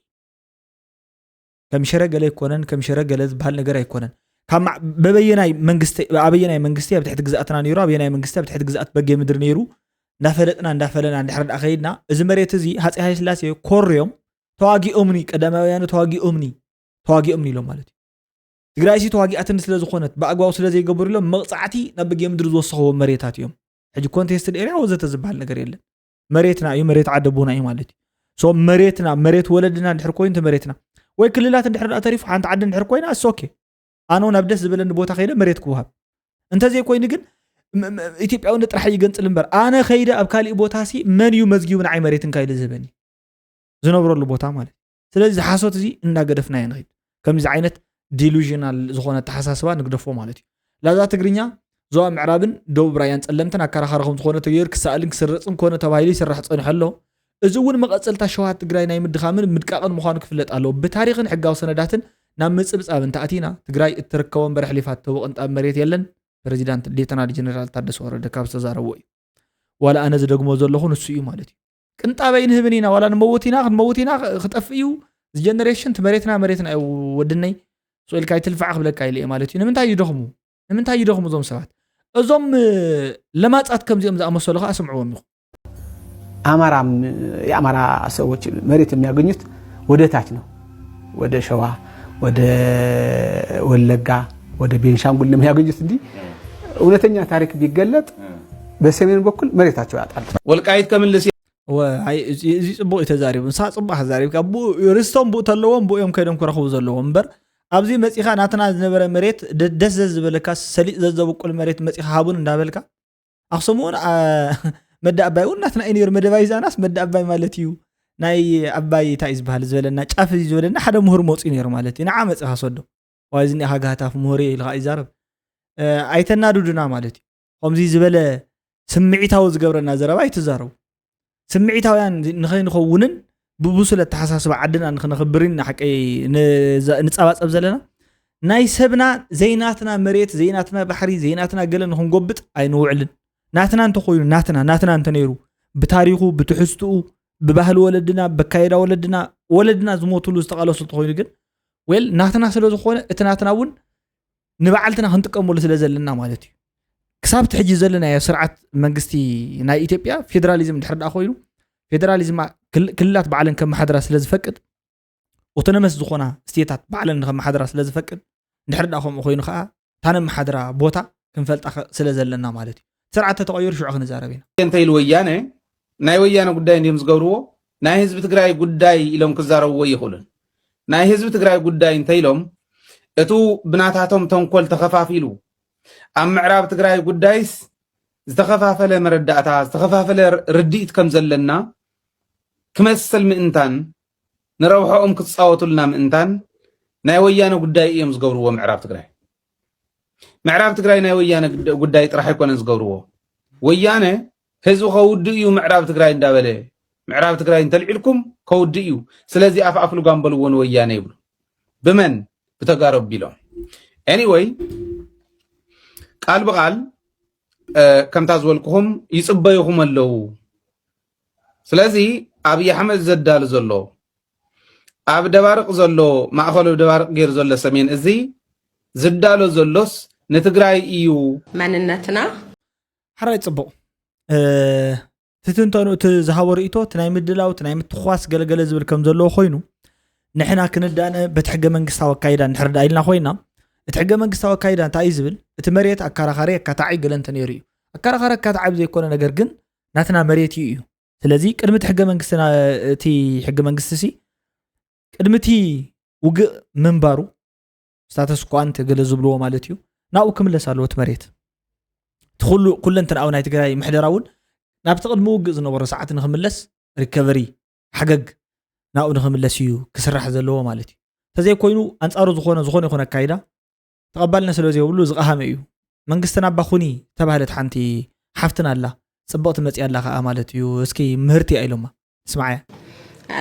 ከም ሽረ ገለ ኣይኮነን፣ ከም ሽረ ገለ ዝበሃል ነገር ኣይኮነን። ካብ ማ- በበየናይ መንግስቲ፣ ኣበየናይ መንግስቲ ኣብ ትሕቲ ግዛእትና ነይሩ፣ ኣበየናይ መንግስቲ ኣብ ትሕቲ ግዛእት በጌ ምድሪ ነይሩ፣ እንዳፈለጥና እንዳፈለና እንድሕር ደኣ ከይድና፣ እዚ መሬት እዚ ሃፀይ ሃይለ ስላሴ ኮርዮም ተዋጊኦምኒ፣ ቀዳማውያኑ ተዋጊኦምኒ፣ ተዋጊኦምኒ ኢሎም ማለት እዩ። ትግራይ ሲ ተዋጊኣትን ስለ ዝኾነት፣ ብኣግባቡ ስለ ዘይገበሩ ኢሎም መቕፃዕቲ ናብ በጌ ምድሪ ዝወሰኽዎ መሬታት እዮም። ሕጂ ኮንቴስትድ ኤሪያ ወዘተ ዝበሃል ነገር የለን። መሬትና እዩ፣ መሬት ዓደ ቡና እዩ ማለት እዩ። ሶ መሬትና፣ መሬት ወለድና እንድሕር ኮይኑ፣ እቲ መሬትና ወይ ክልላት እንድሕር ደኣ ተሪፉ፣ ሓንቲ ዓዲ እንድሕር ኮይና፣ እስ ኦኬ። ኣነ እውን ኣብ ደስ ዝበለኒ ቦታ ከይደ መሬት ክወሃብ። እንተዘይኮይኑ ግን ም- ም- ኢትዮጵያውነት ጥራሕ ይገንፅል እምበር፣ ኣነ ከይደ ኣብ ካሊእ ቦታ ሲ መን እዩ መዝጊቡ ንዓይ መሬት እንካ ኢሉ ዝህበኒ? ዝነብረሉ ቦታ ማለት እዩ። ስለዚ እዚ ሓሶት እዚ እናገደፍናዮ ንኸይድ። ከምዚ ዓይነት ዲሉዥናል ዝኾነ ኣተሓሳስባ ንግደፎ ማለት እዩ። ላዛ ትግርኛ ዞባ ምዕራብን ደቡብ ራያን ጸለምትን ኣከራኻሪ ከም ዝኾነ ተገይሩ ክሰኣልን ክስረጽን ኮነ ተባሂሉ ይስራሕ ጸኒሑ ኣሎ። እዚ እውን መቐጸልታ ሸዋ ትግራይ ናይ ምድኻምን ምድቃቕን ምዃኑ ክፍለጥ ኣለዎ። ብታሪኽን ሕጋዊ ሰነዳትን ናብ ምጽብጻብ እንተኣቲና፣ ትግራይ እትርከቦ እምበር ኣሕሊፋ እትህቦ ቅንጣብ መሬት የለን። ፕሬዚዳንት ሌተናል ጀነራል ታደሰ ወረደ ካብ ዝተዛረቦ እዩ። ዋላ ኣነ ዝደግሞ ዘለኹ ንሱ እዩ ማለት እዩ። ቅንጣብ ኣይንህብን ኢና፣ ዋላ ንመውት ኢና፣ ክንመውት ኢና፣ ክጠፍእ እዩ። እዚ ጀነሬሽን እቲ መሬትና፣ መሬትና እዩ ወድነይ። ስቕ ኢልካ ኣይትልፋዕ ክብለካ ኢለ እየ ማለት እዩ። ንምንታይ ይደኽሙ? ንምንታይ ይደኽሙ እዞም ሰባት? እዞም፣ እ፣ ለማጻት ከምዚኦም ዝኣመሰሉ ኸኣ ስምዕዎም ኢኹም። አማራም የአማራ ሰዎች መሬት የሚያገኙት ወደ ታች ነው። ወደ ሸዋ፣ ወደ ወለጋ፣ ወደ ቤንሻንጉል ነው የሚያገኙት እንጂ እውነተኛ ታሪክ ቢገለጥ በሰሜን በኩል መሬታቸው ያጣሉ። ወልቃይት ከምልስ ወ- ኣይ፣ እዚ እዚ ጽቡቕ እዩ ተዛሪቡ። ንስኻ ጽቡቕ ተዛሪብካ። ብኡ ርስቶም ብኡ ተለዎም ብኡ እዮም ከይዶም ክረኽቡ ዘለዎም እምበር፣ ኣብዚ መጺኻ ናትና ዝነበረ መሬት ደ- ደስ ዘዝበለካ ሰሊጥ ዘዘበቁል መሬት መጺኻ ሃቡን እንዳበልካ፣ ኣኽሱም እውን ኣ- መዳ ኣባይ እውን ናትና እዩ ነይሩ። መደባይ ዛናስ መዳ ኣባይ ማለት እዩ። ናይ ኣባይ እንታይ እዩ ዝበሃል ዝበለና ጫፍ እዩ ዝበለና ሓደ ምሁር መፅኡ ነይሩ ማለት እዩ። ንዓ መፂኻ ሰዶ ዋይ ዝኒኻ ጋህታፍ ምሁር እየ ኢልካ ይዛረብ። እ፣ ኣይተናድዱና ማለት እዩ። ከምዚ ዝበለ ስምዒታዊ ዝገብረና ዘረባ ኣይትዛረቡ። ስምዒታውያን ንኸይንኸውንን ብብሱል ኣተሓሳስባ ዓድና ንክነኽብርን ንሓቀይ ንዛ- ንጸባጸብ ዘለና ናይ ሰብና ዘይናትና መሬት ዘይናትና ባሕሪ ዘይናትና ገለ ንክንጎብጥ ኣይንውዕልን። ናትና እንተኮይኑ ናትና ናትና እንተነይሩ ብታሪኹ ብትሕዝትኡ ብባህሊ ወለድና በካየዳ ወለድና ወለድና ዝሞትሉ ዝተቃለሱ እንተኮይኑ ግን ዌል ናትና ስለ ዝኾነ እቲ ናትና እውን ንባዕልትና ክንጥቀመሉ ስለ ዘለና ማለት እዩ። ክሳብ እቲ ሕጂ ዘለናዮ ስርዓት መንግስቲ ናይ ኢትዮጵያ ፌደራሊዝም እንድሕር ደኣ ኮይኑ ፌደራሊዝማ ክል- ክልላት ባዕለን ከመሓድራ ስለ ዝፈቅድ ኦቶኖመስ ዝኾና ስቴታት ባዕለን ንከመሓድራ ስለ ዝፈቅድ እንድሕር ደኣ ከምኡ ኮይኑ ከዓ እታ ነመሓድራ ቦታ ክንፈልጣ ከ- ስለ ዘለና ማለት እዩ። ስርዓት ተተቐይሩ ሽዑ ክንዛረብ ኢና። እንተ ኢሉ ወያነ ናይ ወያነ ጉዳይ እንዲም ዝገብርዎ ናይ ህዝቢ ትግራይ ጉዳይ ኢሎም ክዛረብዎ ይኽእሉን ናይ ህዝቢ ትግራይ ጉዳይ እንተ ኢሎም እቱ ብናታቶም ተንኮል ተኸፋፊሉ ኣብ ምዕራብ ትግራይ ጉዳይስ ዝተኸፋፈለ መረዳእታ ዝተኸፋፈለ ርድኢት ከም ዘለና ክመስል ምእንታን ንረብሖኦም ክፃወቱልና ምእንታን ናይ ወያነ ጉዳይ እዮም ዝገብርዎ ምዕራብ ትግራይ ምዕራብ ትግራይ ናይ ወያነ ጉዳይ ጥራሕ ኣይኮነን ዝገብርዎ ወያነ ህዝቢ ከውድእ እዩ ምዕራብ ትግራይ እንዳበለ ምዕራብ ትግራይ እንተልዒልኩም ከውድእ እዩ ስለዚ ኣፍ ኣፍ ልጓም በልዎ ንወያነ ይብሉ ብመን ብተጋሩ ኣቢሎም anyway ቃል ብቃል ከምታ ዝበልኩኹም ይፅበዩኹም ኣለዉ ስለዚ ኣብይ ኣሕመድ ዘዳሉ ዘሎ ኣብ ደባርቅ ዘሎ ማእኸሉ ደባርቅ ገይሩ ዘሎ ሰሜን እዚ ዝዳሎ ዘሎስ ንትግራይ እዩ መንነትና ሓራይ ፅቡቕ ትትንተኑ እቲ ዝሃቦ ርእቶ እቲ ናይ ምድላው እቲ ናይ ምትኳስ ገለገለ ዝብል ከም ዘለዎ ኮይኑ ንሕና ክንዳነ በቲ ሕገ መንግስታዊ ኣካይዳ እንድሕር ዳ ኢልና ኮይና እቲ ሕገ መንግስታዊ ኣካይዳ እንታይ እዩ ዝብል እቲ መሬት ኣካራኻሪ ኣካታዒ ገለ እንተ ነይሩ እዩ ኣካራኻሪ ኣካታዒ ብዘይኮነ ነገር ግን ናትና መሬት እዩ እዩ ስለዚ ቅድሚ እቲ ሕገ መንግስትና እቲ ሕገ መንግስቲ ሲ ቅድሚ እቲ ውግእ ምንባሩ ስታተስ ኳ እንተ ገለ ዝብልዎ ማለት እዩ ናብኡ ክምለስ ኣለዎ እቲ መሬት እቲ ኩሉ ኩለንትናዊ ናይ ትግራይ ምሕደራ እውን ናብቲ ቅድሚ ውግእ ዝነበሮ ሰዓት ንክምለስ ሪከቨሪ ሓገግ ናብኡ ንክምለስ እዩ ክስራሕ ዘለዎ ማለት እዩ እንተዘይኮይኑ ኣንፃሩ ዝኾነ ዝኾነ ይኹን ኣካይዳ ተቐባልነት ስለ ዘይብሉ ዝቐሃመ እዩ መንግስትና ኣባ ኩኒ ተባህለት ሓንቲ ሓፍትና ኣላ ፅብቕቲ መፅያ ኣላ ከዓ ማለት እዩ እስኪ ምህርቲ እያ ኢሎማ ስማዓያ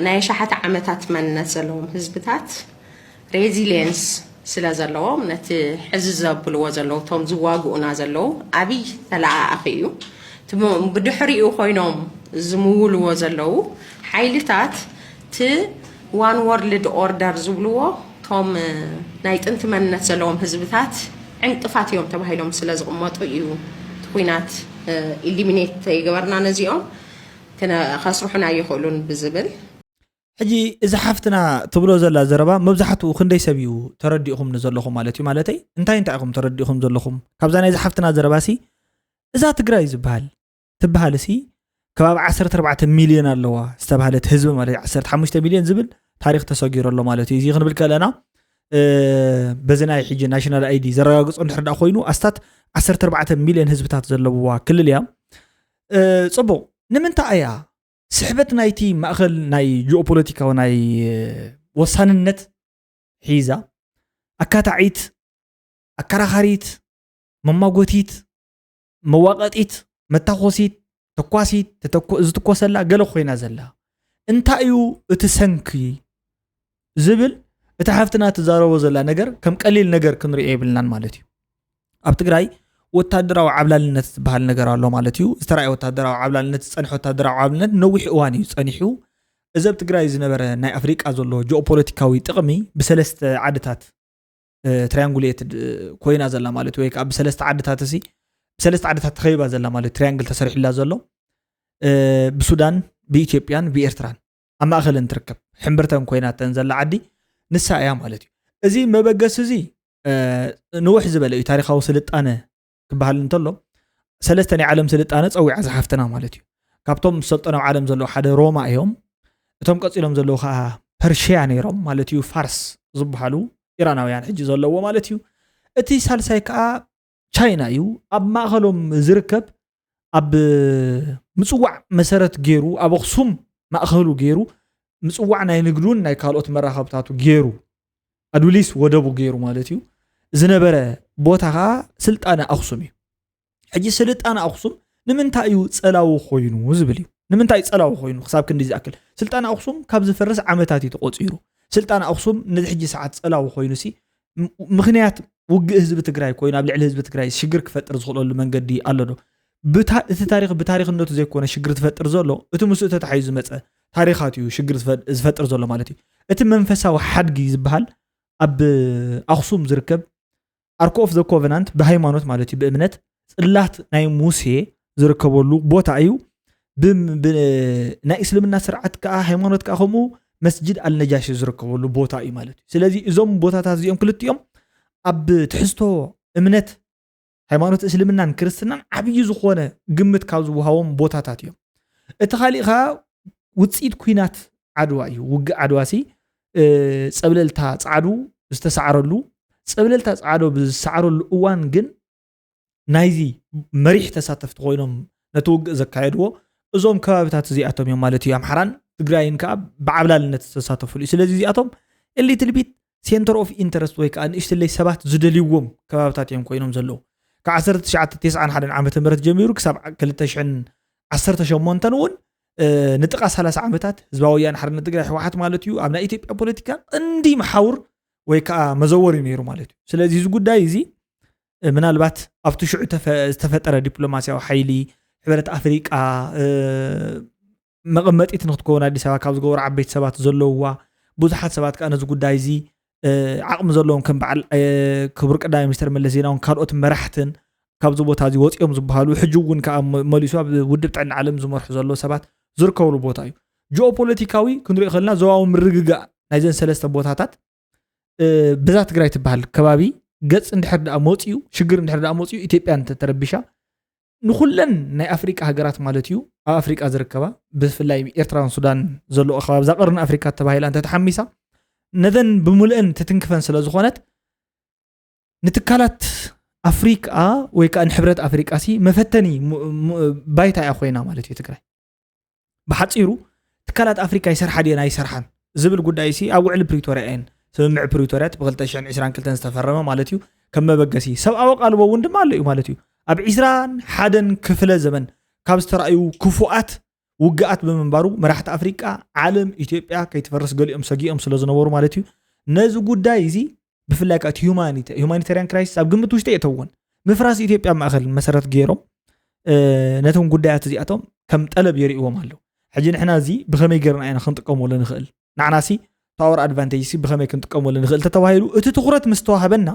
ናይ ኣሽሓት ዓመታት መንነት ዘለዎም ህዝብታት ሬዚሊየንስ ስለ ዘለዎም ነቲ ሕዚ ዘብልዎ ዘለዉ እቶም ዝዋግኡና ዘለዉ ኣብይ ተለኣኣኺ እዩ። እቲ ሞ- ብድሕሪኡ ኮይኖም ዝምውልዎ ዘለዉ ሓይልታት እቲ ዋን ወርልድ ኦርደር ዝብልዎ እቶም ናይ ጥንቲ መንነት ዘለዎም ህዝብታት ዕንቅፋት እዮም ተባሂሎም ስለ ዝቕመጡ እዩ እቲ ኩናት ኢሊሚኔት ተይገበርና ነዚኦም ክነ- ከስርሑና ኣይኽእሉን ብዝብል ሕጂ እዚ ሓፍትና ትብሎ ዘላ ዘረባ መብዛሕትኡ ክንደይ ሰብ እዩ ተረዲእኹም ንዘለኹም ማለት እዩ? ማለተይ እንታይ እንታይ ኢኹም ተረዲእኹም ዘለኹም ካብዛ ናይዚ ሓፍትና ዘረባ ሲ? እዛ ትግራይ ዝበሃል ትበሃል ሲ ከባቢ ዓሰርተ ኣርባዕተ ሚልዮን ኣለዋ ዝተባሃለት ህዝቢ ማለት እዩ። ዓሰርተ ሓሙሽተ ሚልዮን ዝብል ታሪክ ተሰጊሩ ኣሎ ማለት እዩ። እዚ ክንብል ከለና በዚ ናይ ሕጂ ናሽናል ኣይዲ ዘረጋግፆ እንድሕር ዳ ኮይኑ ኣስታት ዓሰርተ ኣርባዕተ ሚልዮን ህዝብታት ዘለውዋ ክልል እያ። ጽቡቕ ንምንታይ እያ ስሕበት ናይቲ ማእኸል ናይ ጂኦፖለቲካዊ ናይ ወሳንነት ሒዛ ኣካታዒት ኣከራኻሪት መማጎቲት መዋቀጢት መታኮሲት ተኳሲት ዝትኮሰላ ገለ ኮይና ዘላ እንታይ እዩ እቲ ሰንኪ ዝብል እታ ሓፍትና ትዛረቦ ዘላ ነገር ከም ቀሊል ነገር ክንሪኦ የብልናን ማለት እዩ። ኣብ ትግራይ ወታደራዊ ዓብላልነት ዝበሃል ነገር ኣሎ ማለት እዩ። ዝተራእየ ወታደራዊ ዓብላልነት ዝፀንሐ ወታደራዊ ዓብላልነት ነዊሕ እዋን እዩ ፀኒሑ። እዚ ኣብ ትግራይ ዝነበረ ናይ ኣፍሪቃ ዘሎ ጂኦፖለቲካዊ ጥቕሚ ብሰለስተ ዓድታት ትሪያንጉሌትድ ኮይና ዘላ ማለት ወይ ከዓ ብሰለስተ ዓድታት ሲ ብሰለስተ ዓድታት ተኸቢባ ዘላ ማለት ትሪያንግል ተሰሪሕላ ዘሎ ብሱዳን ብኢትዮጵያን ብኤርትራን ኣብ ማእኸለን ትርከብ ሕምብርተን ኮይናተን ዘላ ዓዲ ንሳ እያ ማለት እዩ። እዚ መበገሲ እዚ ንውሕ ዝበለ እዩ ታሪካዊ ስልጣነ ክበሃል እንተሎ ሰለስተ ናይ ዓለም ስልጣነ ፀዊዓ ዝሓፍትና ማለት እዩ። ካብቶም ዝሰልጠኖም ዓለም ዘለዉ ሓደ ሮማ እዮም። እቶም ቀፂሎም ዘለዉ ከዓ ፐርሽያ ነይሮም ማለት እዩ። ፋርስ ዝበሃሉ ኢራናውያን ሕጂ ዘለዎ ማለት እዩ። እቲ ሳልሳይ ከዓ ቻይና እዩ። ኣብ ማእኸሎም ዝርከብ ኣብ ምፅዋዕ መሰረት ገይሩ ኣብ ኣክሱም ማእኸሉ ገይሩ ምፅዋዕ ናይ ንግዱን ናይ ካልኦት መራኸብታቱ ገይሩ ኣዱሊስ ወደቡ ገይሩ ማለት እዩ ዝነበረ ቦታ ከዓ ስልጣነ ኣክሱም እዩ። ሕጂ ስልጣነ ኣክሱም ንምንታይ እዩ ፀላዊ ኮይኑ ዝብል እዩ። ንምንታይ እዩ ፀላዊ ኮይኑ ክሳብ ክንዲ ዝኣክል ስልጣነ ኣክሱም ካብ ዝፈርስ ዓመታት እዩ ተቆፂሩ። ስልጣነ ኣክሱም ነዚ ሕጂ ሰዓት ፀላዊ ኮይኑ ሲ ምክንያት ውግእ ህዝቢ ትግራይ ኮይኑ ኣብ ልዕሊ ህዝቢ ትግራይ ሽግር ክፈጥር ዝኽእለሉ መንገዲ ኣሎ ዶ? እቲ ታሪክ ብታሪክነቱ ዘይኮነ ሽግር ትፈጥር ዘሎ እቲ ምስኡ ተታሒዙ ዝመፀ ታሪካት እዩ ሽግር ዝፈጥር ዘሎ ማለት እዩ። እቲ መንፈሳዊ ሓድጊ ዝበሃል ኣብ ኣክሱም ዝርከብ ኣርክ ኦፍ ዘ ኮቨናንት ብሃይማኖት ማለት እዩ ብእምነት ፅላት ናይ ሙሴ ዝርከበሉ ቦታ እዩ። ናይ እስልምና ስርዓት ከዓ ሃይማኖት ከዓ ከምኡ መስጅድ ኣልነጃሽ ዝርከበሉ ቦታ እዩ ማለት እዩ። ስለዚ እዞም ቦታታት እዚኦም ክልቲኦም ኣብ ትሕዝቶ እምነት ሃይማኖት እስልምናን ክርስትናን ዓብዪ ዝኾነ ግምት ካብ ዝወሃቦም ቦታታት እዮም። እቲ ካሊእ ከዓ ውፅኢት ኩናት ዓድዋ እዩ። ውግእ ዓድዋ ሲ ፀብለልታ ፃዕዱ ዝተሳዕረሉ ፀብለልታ ፃዕዶ ብዝሰዓረሉ እዋን ግን ናይዚ መሪሕ ተሳተፍቲ ኮይኖም ነቲ ውግእ ዘካየድዎ እዞም ከባብታት እዚኣቶም እዮም ማለት እዩ። ኣምሓራን ትግራይን ከዓ ብዓብላልነት ዝተሳተፉሉ እዩ። ስለዚ እዚኣቶም ሊትል ቢት ሴንተር ኦፍ ኢንተረስት ወይ ከዓ ንእሽትለይ ሰባት ዝደልይዎም ከባብታት እዮም ኮይኖም ዘለዉ። ካብ ዓሰርተ ትሽዓተ ተስዓን ሓደን ዓመተ ምህረት ጀሚሩ ክሳብ ክልተ ሽሕን ዓሰርተ ሸሞንተን እውን ንጥቓ ሰላሳ ዓመታት ህዝባዊ ወያነ ሓርነት ትግራይ ህወሓት ማለት እዩ ኣብ ናይ ኢትዮጵያ ፖለቲካ ቀንዲ መሓውር ወይ ከዓ መዘወር እዩ ነይሩ ማለት እዩ። ስለዚ እዚ ጉዳይ እዚ ምናልባት ኣብቲ ሽዑ ዝተፈጠረ ዲፕሎማስያዊ ሓይሊ ሕብረት ኣፍሪቃ መቐመጢት ንክትከውን ኣዲስ ኣበባ ካብ ዝገበሩ ዓበይቲ ሰባት ዘለውዋ ብዙሓት ሰባት ከዓ ነዚ ጉዳይ እዚ ዓቕሚ ዘለዎም ከም በዓል ክቡር ቀዳማይ ሚኒስትር መለስ ዜናውን ካልኦት መራሕትን ካብዚ ቦታ እዚ ወፂኦም ዝበሃሉ ሕጂ እውን ከዓ መሊሱ ኣብ ውድብ ጥዕና ዓለም ዝመርሑ ዘለዉ ሰባት ዝርከብሉ ቦታ እዩ። ጂኦፖለቲካዊ ክንሪኦ ከለና ዞባዊ ምርግጋእ ናይዘን ሰለስተ ቦታታት ብዛ ትግራይ ትበሃል ከባቢ ገፅ እንድሕር ደኣ መፅኡ ሽግር እንድሕር ደኣ መፅኡ ኢትዮጵያ እንተተረቢሻ ንኩለን ናይ ኣፍሪቃ ሃገራት ማለት እዩ ኣብ ኣፍሪቃ ዝርከባ ብፍላይ ኤርትራን ሱዳን ዘለዎ ከባቢ ዛቀርን ኣፍሪካ ተባሂላ እንተተሓሚሳ ነዘን ብምልእን ትትንክፈን ስለ ዝኾነት ንትካላት ኣፍሪቃ ወይ ከዓ ንሕብረት ኣፍሪቃ ሲ መፈተኒ ባይታ እያ ኮይና ማለት እዩ ትግራይ። ብሓፂሩ ትካላት ኣፍሪካ ይሰርሓ ድየን ኣይሰርሓን ዝብል ጉዳይ ሲ ኣብ ውዕሊ ፕሪቶርያ እየን ስምምዕ ፕሪቶርያ ብ ክልተ ሽሕን ዕስራን ክልተን ዝተፈረመ ማለት እዩ ከም መበገሲ ሰብኣዊ ቃልቦ እውን ድማ ኣሎ እዩ ማለት እዩ። ኣብ ዕስራን ሓደን ክፍለ ዘመን ካብ ዝተረኣዩ ክፉኣት ውግኣት ብምንባሩ መራሕቲ ኣፍሪቃ ዓለም ኢትዮጵያ ከይትፈርስ ገሊኦም ሰጊኦም ስለ ዝነበሩ ማለት እዩ ነዚ ጉዳይ እዚ ብፍላይ ከዓ እቲ ሁማኒተ- ሁማኒታሪያን ክራይሲስ ኣብ ግምት ውሽጢ የእተዎን። ምፍራስ ኢትዮጵያ ኣብ ማእኸል መሰረት ገይሮም ነቶም ጉዳያት እዚኣቶም ከም ጠለብ የርእዎም ኣለዉ። ሕጂ ንሕና እዚ ብኸመይ ገይርና ኢና ክንጥቀመሉ ንኽእል? ንዓናሲ ፓወር ኣድቫንቴጅ ሲ ብኸመይ ክንጥቀመሉ ንኽእል ተተባሂሉ እቲ ትኹረት ምስ ተዋህበና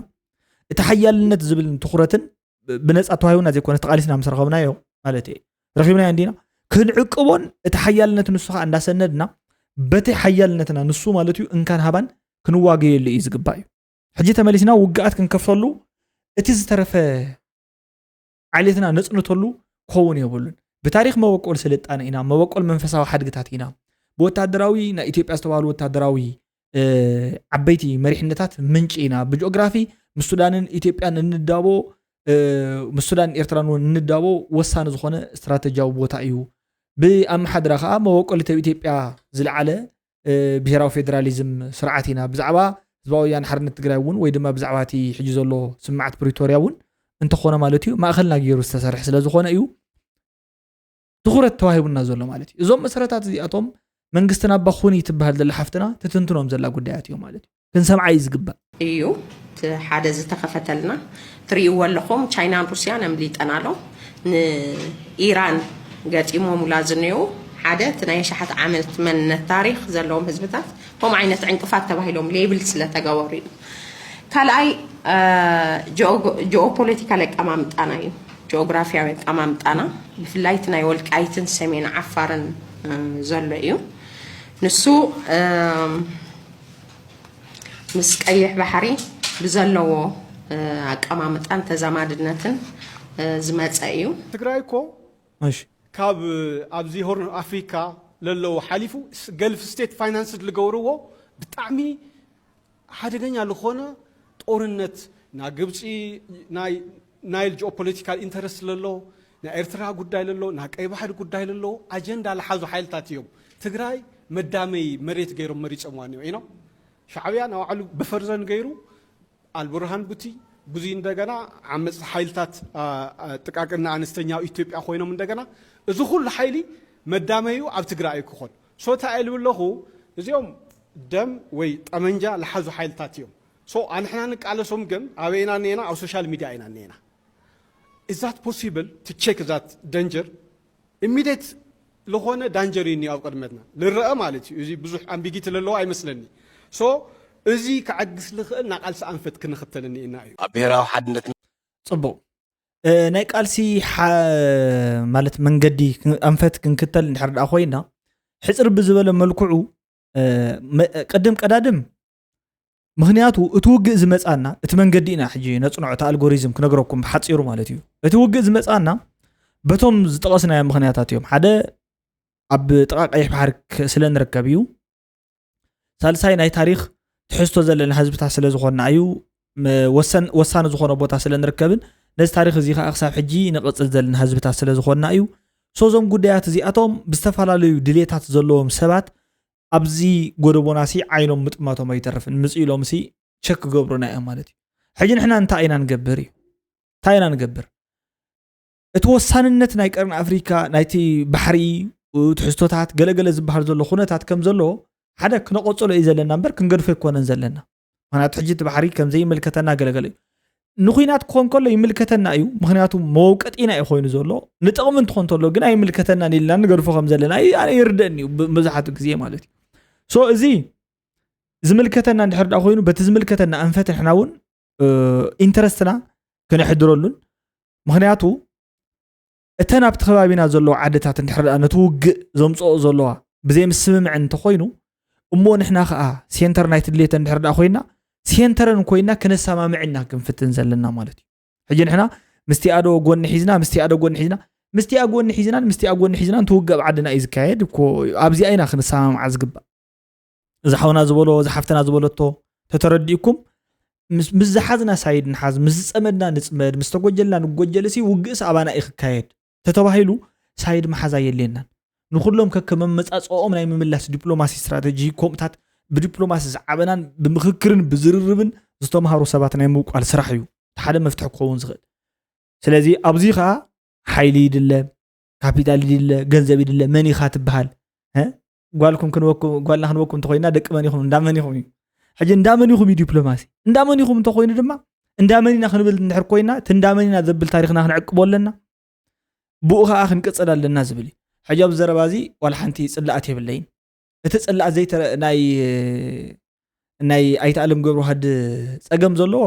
እቲ ሓያልነት ዝብል ትኹረትን ብነፃ ተዋሂቡና ዘይኮነ ተቓሊስና ምስ ረኸብናዮ ማለት እየ። ረኺብናዮ እንዲና ክንዕቅቦን እቲ ሓያልነት ንሱ ከዓ እንዳሰነድና በቲ ሓያልነትና ንሱ ማለት እዩ እንካን ሃባን ክንዋገየሉ እዩ ዝግባእ እዩ። ሕጂ ተመሊስና ውግኣት ክንከፍተሉ እቲ ዝተረፈ ዓሌትና ነፅንተሉ ክኸውን የብሉን። ብታሪኽ መበቆል ስልጣነ ኢና፣ መበቆል መንፈሳዊ ሓድግታት ኢና። ብወታደራዊ ናይ ኢትዮጵያ ዝተባህሉ ወታደራዊ ዓበይቲ መሪሕነታት ምንጪ ኢና። ብጂኦግራፊ ምስ ሱዳንን ኢትዮጵያን እንዳቦ ምስ ሱዳን ኤርትራን እውን እንዳቦ ወሳኒ ዝኾነ ስትራተጂያዊ ቦታ እዩ። ብኣመሓድራ ከዓ መበቆል ኢትዮጵያ ዝለዓለ ብሄራዊ ፌዴራሊዝም ስርዓት ኢና። ብዛዕባ ህዝባዊ ወያነ ሓርነት ትግራይ እውን ወይ ድማ ብዛዕባ እቲ ሕጂ ዘሎ ስምምዓት ፕሪቶርያ እውን እንተኾነ ማለት እዩ ማእኸልና ገይሩ ዝተሰርሐ ስለ ዝኾነ እዩ ትኹረት ተዋሂቡና ዘሎ ማለት እዩ። እዞም መሰረታት እዚኣቶም መንግስትና ባኹን ትበሃል ዘላ ሓፍትና ትትንትኖም ዘላ ጉዳያት እዮም ማለት እዩ። ክንሰምዓ እዩ ዝግባእ። እዩ እቲ ሓደ ዝተኸፈተልና። ትርእይዎ ኣለኹም፣ ቻይናን ሩስያን ኣምሊጠን ኣሎ። ንኢራን ገጢሞሙላ ዝኔው ሓደ እቲ ናይ ኣሽሓት ዓመት መንነት ታሪኽ ዘለዎም ህዝብታት ከም ዓይነት ዕንቅፋት ተባሂሎም ሌብል ስለተገበሩ እዩ። ካልኣይ ጂኦፖለቲካል ኣቀማምጣና እዩ። ጂኦግራፊያዊ ኣቀማምጣና ብፍላይ እቲ ናይ ወልቃይትን ሰሜን ዓፋርን ዘሎ እዩ። ንሱ ምስ ቀይሕ ባሕሪ ብዘለዎ ኣቀማምጣን ተዛማድነትን ዝመፀ እዩ። ትግራይ እኮ እሺ ካብ ኣብዚ ሆርን ኣፍሪካ ለለዎ ሓሊፉ ገልፍ ስቴት ፋይናንስ ዝገብርዎ ብጣዕሚ ሓደገኛ ዝኾነ ጦርነት ና ግብፂ ናይ ናይል ጂኦፖለቲካል ኢንተረስት ለሎ ና ኤርትራ ጉዳይ ለሎ ና ቀይ ባሕሪ ጉዳይ ለሎ ኣጀንዳ ለሓዙ ሓይልታት እዮም። ትግራይ መዳመይ መሬት ገይሮም መሪፀምዋ እኒኦ ኢኖ ሻዕብያ ናባዕሉ ብፈርዘን ገይሩ ኣልቡርሃን ቡቲ ብዙ እንደገና ዓመፅ ሓይልታት ጥቃቅና ኣነስተኛ ኢትዮጵያ ኮይኖም እንደገና እዚ ኩሉ ሓይሊ መዳመዩ ኣብ ትግራይ ክኾን ሶታ ኢሉ ኣለኹ። እዚኦም ደም ወይ ጠመንጃ ለሓዙ ሓይልታት እዮም። ሶ ኣንሕና ንቃለሶም ግን ኣበይና እኔና ኣብ ሶሻል ሚዲያ ኢና እኔና። Is that possible to check that danger? Immediate ለኾነ ዳንጀር እዩ ኣብ ቅድመትና ልረአ ማለት እዩ። እዚ ብዙሕ ኣምቢጊቲ ለለዎ ኣይመስለኒ። ሶ እዚ ክዓግስ ልኽእል ናቃልሲ ኣንፈት ክንኽተል እኒእና እዩ። ኣብ ብሔራዊ ሓድነት ፅቡቅ ናይ ቃልሲ ማለት መንገዲ ኣንፈት ክንክተል እንድሕር ደኣ ኮይና ሕፅር ብዝበለ መልክዑ ቅድም ቀዳድም ምክንያቱ እቲ ውግእ ዝመፃና እቲ መንገዲ ኢና ሕጂ ነፅንዖ እቲ ኣልጎሪዝም ክነግረኩም ብሓፂሩ ማለት እዩ። እቲ ውግእ ዝመፃና በቶም ዝጠቐስናዮ ምክንያታት እዮም። ሓደ ኣብ ጥቓ ቀይሕ ባሕሪ ስለ ንርከብ እዩ። ሳልሳይ ናይ ታሪኽ ትሕዝቶ ዘለና ህዝብታት ስለ ዝኾንና እዩ። ወሳኒ ዝኾነ ቦታ ስለ ንርከብን ነዚ ታሪኽ እዚ ከዓ ክሳብ ሕጂ ንቕፅል ዘለና ህዝብታት ስለ ዝኾንና እዩ። ሶ እዞም ጉዳያት እዚኣቶም ብዝተፈላለዩ ድሌታት ዘለዎም ሰባት ኣብዚ ጎደቦና ሲ ዓይኖም ምጥማቶም ኣይተርፍን ምፅእ ኢሎም ሲ ቸክ ክገብሩና እዮም ማለት እዩ። ሕጂ ንሕና እንታይ ኢና ንገብር እዩ እንታይ ኢና ንገብር? እቲ ወሳንነት ናይ ቀርኒ ኣፍሪካ ናይቲ ባሕሪ ትሕዝቶታት ገለገለ ዝበሃል ዘሎ ኩነታት ከም ዘሎ ሓደ ክነቆፀሎ እዩ ዘለና እምበር ክንገድፎ ኣይኮነን ዘለና። ምክንያቱ ሕጂ እቲ ባሕሪ ከም ዘይምልከተና ገለገለ እዩ። ንኩናት ክኾን ከሎ ይምልከተና እዩ። ምክንያቱ መውቀጢና እዩ ኮይኑ ዘሎ። ንጥቕሚ እንትኾን ተሎ ግን ኣይምልከተናን ኢልና ንገድፎ ከም ዘለና እዩ ኣነ ይርደእኒ እዩ ብ- መብዛሕትኡ ግዜ ማለት እዩ። ሶ እዚ ዝምልከተና እንድሕር ደኣ ኮይኑ በቲ ዝምልከተና ኣንፈት ንሕና እውን ኢንተረስትና ክነሕድረሉን ምክንያቱ እተን ኣብቲ ከባቢና ዘለዋ ዓድታት እንድሕር ደኣ ነቲ ውግእ ዘምፅኦ ዘለዋ ብዘይምስምምዕን እንተኮይኑ እሞ ንሕና ከዓ ሴንተር ናይ ትድልየተን እንድሕር ደኣ ኮይና ሴንተረን ኮይና ክነሰማምዕና ክንፍትን ዘለና ማለት እዩ። ሕጂ ንሕና ምስቲኣዶ ጎኒ ሒዝና ምስቲኣዶ ጎኒ ሒዝና ምስቲኣ ጎኒ ሒዝናን ምስቲኣ ጎኒ ሒዝናን ትውግእ ኣብ ዓድና እዩ ዝካየድ እኮ ኣብዚኣ ኢና ክንሰማምዓ ዝግባእ። እዚ ሓውና ዝበሎ እዚ ሓፍትና ዝበለቶ ተተረዲእኩም ምስ ዝሓዝና ሳይድ ንሓዝ ምስ ዝፀመድና ንፅመድ ምስ ተጎጀልና ንጎጀል ሲ ውግእስ ኣባና እዩ ክካየድ ተተባሂሉ ሳይድ መሓዛ የድልየናን። ንኩሎም ከከመመፃፅኦም ናይ ምምላስ ዲፕሎማሲ ስትራተጂ ከምኡታት ብዲፕሎማሲ ዝዓበናን ብምክክርን ብዝርርብን ዝተምሃሩ ሰባት ናይ ምውቃል ስራሕ እዩ ሓደ መፍትሒ ክኸውን ዝኽእል። ስለዚ ኣብዚ ከዓ ሓይሊ ይድለ ካፒታል ይድለ ገንዘብ ይድለ መን ኢኻ ትበሃል እ? ጓልኩም ክንበኩም ጓልና ክንበኩም እንተኮይና ደቂ መን ኢኹም እንዳ መን ኢኹም እዩ ሕጂ እንዳመን ኢኹም እዩ ዲፕሎማሲ? እንዳመን ኢኹም እንተኮይኑ ድማ እንዳመን ኢና ክንብል እንድሕር ኮይና፣ እቲ እንዳመን ኢና ዘብል ታሪኽና ክንዕቅቦ ኣለና፣ ብኡ ከዓ ክንቅፅል ኣለና ዝብል እዩ። ሕጂ ኣብዚ ዘረባ እዚ ዋላ ሓንቲ ፅላኣት የብለይን። እቲ ፅላኣት ዘይተ ናይ ናይ ኣይተ ኣለም ገብረዋህድ ፀገም ዘለዎ፣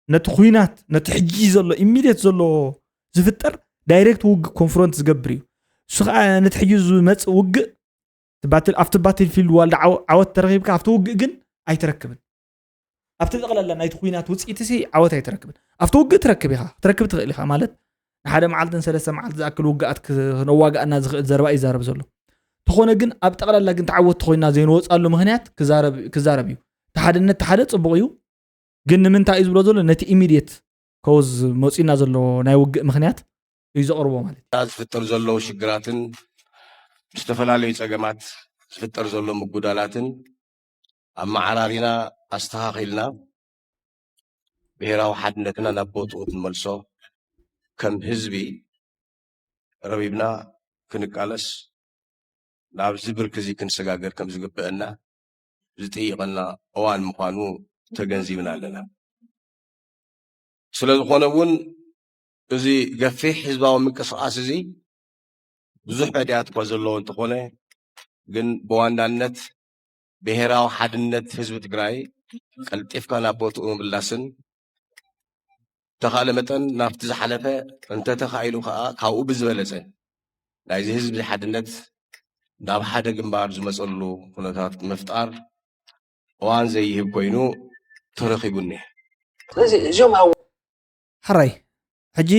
ነቲ ኩናት፣ ነቲ ሕጂ ዘሎ ኢሚድየት ዘሎ ዝፍጠር ዳይሬክት ውግእ ኮንፍሮንት ዝገብር እዩ። እሱ ከዓ ነቲ ሕጂ ዝመፅእ ውግእ ትባትል ኣብቲ ባትል ፊልድ ዋላ ዓወት ተረኺብካ ኣብቲ ውግእ ግን ኣይትረክብን። ኣብቲ ጠቕላላ ናይቲ ኩናት ውፅኢት ሲ ዓወት ኣይትረክብን። ኣብቲ ውግእ ትረክብ ኢኻ፣ ክትረክብ ትኽእል ኢኻ ማለት ንሓደ መዓልትን ሰለስተ መዓልቲ ዝኣክል ውግኣት ክነዋጋእና ዝኽእል ዘረባ ይዛረብ ዘሎ። ተኾነ ግን ኣብ ጠቕላላ ግን ተዓወት ተኮይና ዘይንወፃሉ ምክንያት ክዛረብ እዩ። ተሓደነት ተሓደ ፅቡቕ እዩ፣ ግን ንምንታይ እዩ ዝብሎ ዘሎ ነቲ ኢሚድየት ከውዝ መፂና ዘሎ ናይ ውግእ ምክንያት እዩ ዘቕርቦ ማለት እዩ። ዝፍጠር ዘለዉ ሽግራትን ዝተፈላለዩ ፀገማት ዝፍጠር ዘሎ ምጉዳላትን ኣመዓራሪና ኣስተኻኺልና ብሄራዊ ሓድነትና ናብ ቦትኡ ክንመልሶ ከም ህዝቢ ረቢብና ክንቃለስ ናብዚ ብርኪ እዚ ክንሰጋገር ከም ዝግበአና ዝጥይቐና እዋን ምዃኑ ተገንዚብና ኣለና። ስለ ዝኾነ እውን እዚ ገፊሕ ህዝባዊ ምንቅስቃስ እዚ ብዙሕ ዕድያት እኳ ዘለዎ እንተኾነ ግን ብዋናነት ብሄራዊ ሓድነት ህዝቢ ትግራይ ቀልጢፍካ ናብ ቦትኡ ምምላስን ተኻእለ መጠን ናብቲ ዝሓለፈ እንተተኻኢሉ ከዓ ካብኡ ብዝበለፀ ናይዚ ህዝቢ ሓድነት ናብ ሓደ ግንባር ዝመፀሉ ኩነታት ምፍጣር እዋን ዘይህብ ኮይኑ ተረኺቡኒ። ስለዚ እዚኦም ኣብ ሕራይ ሕጂ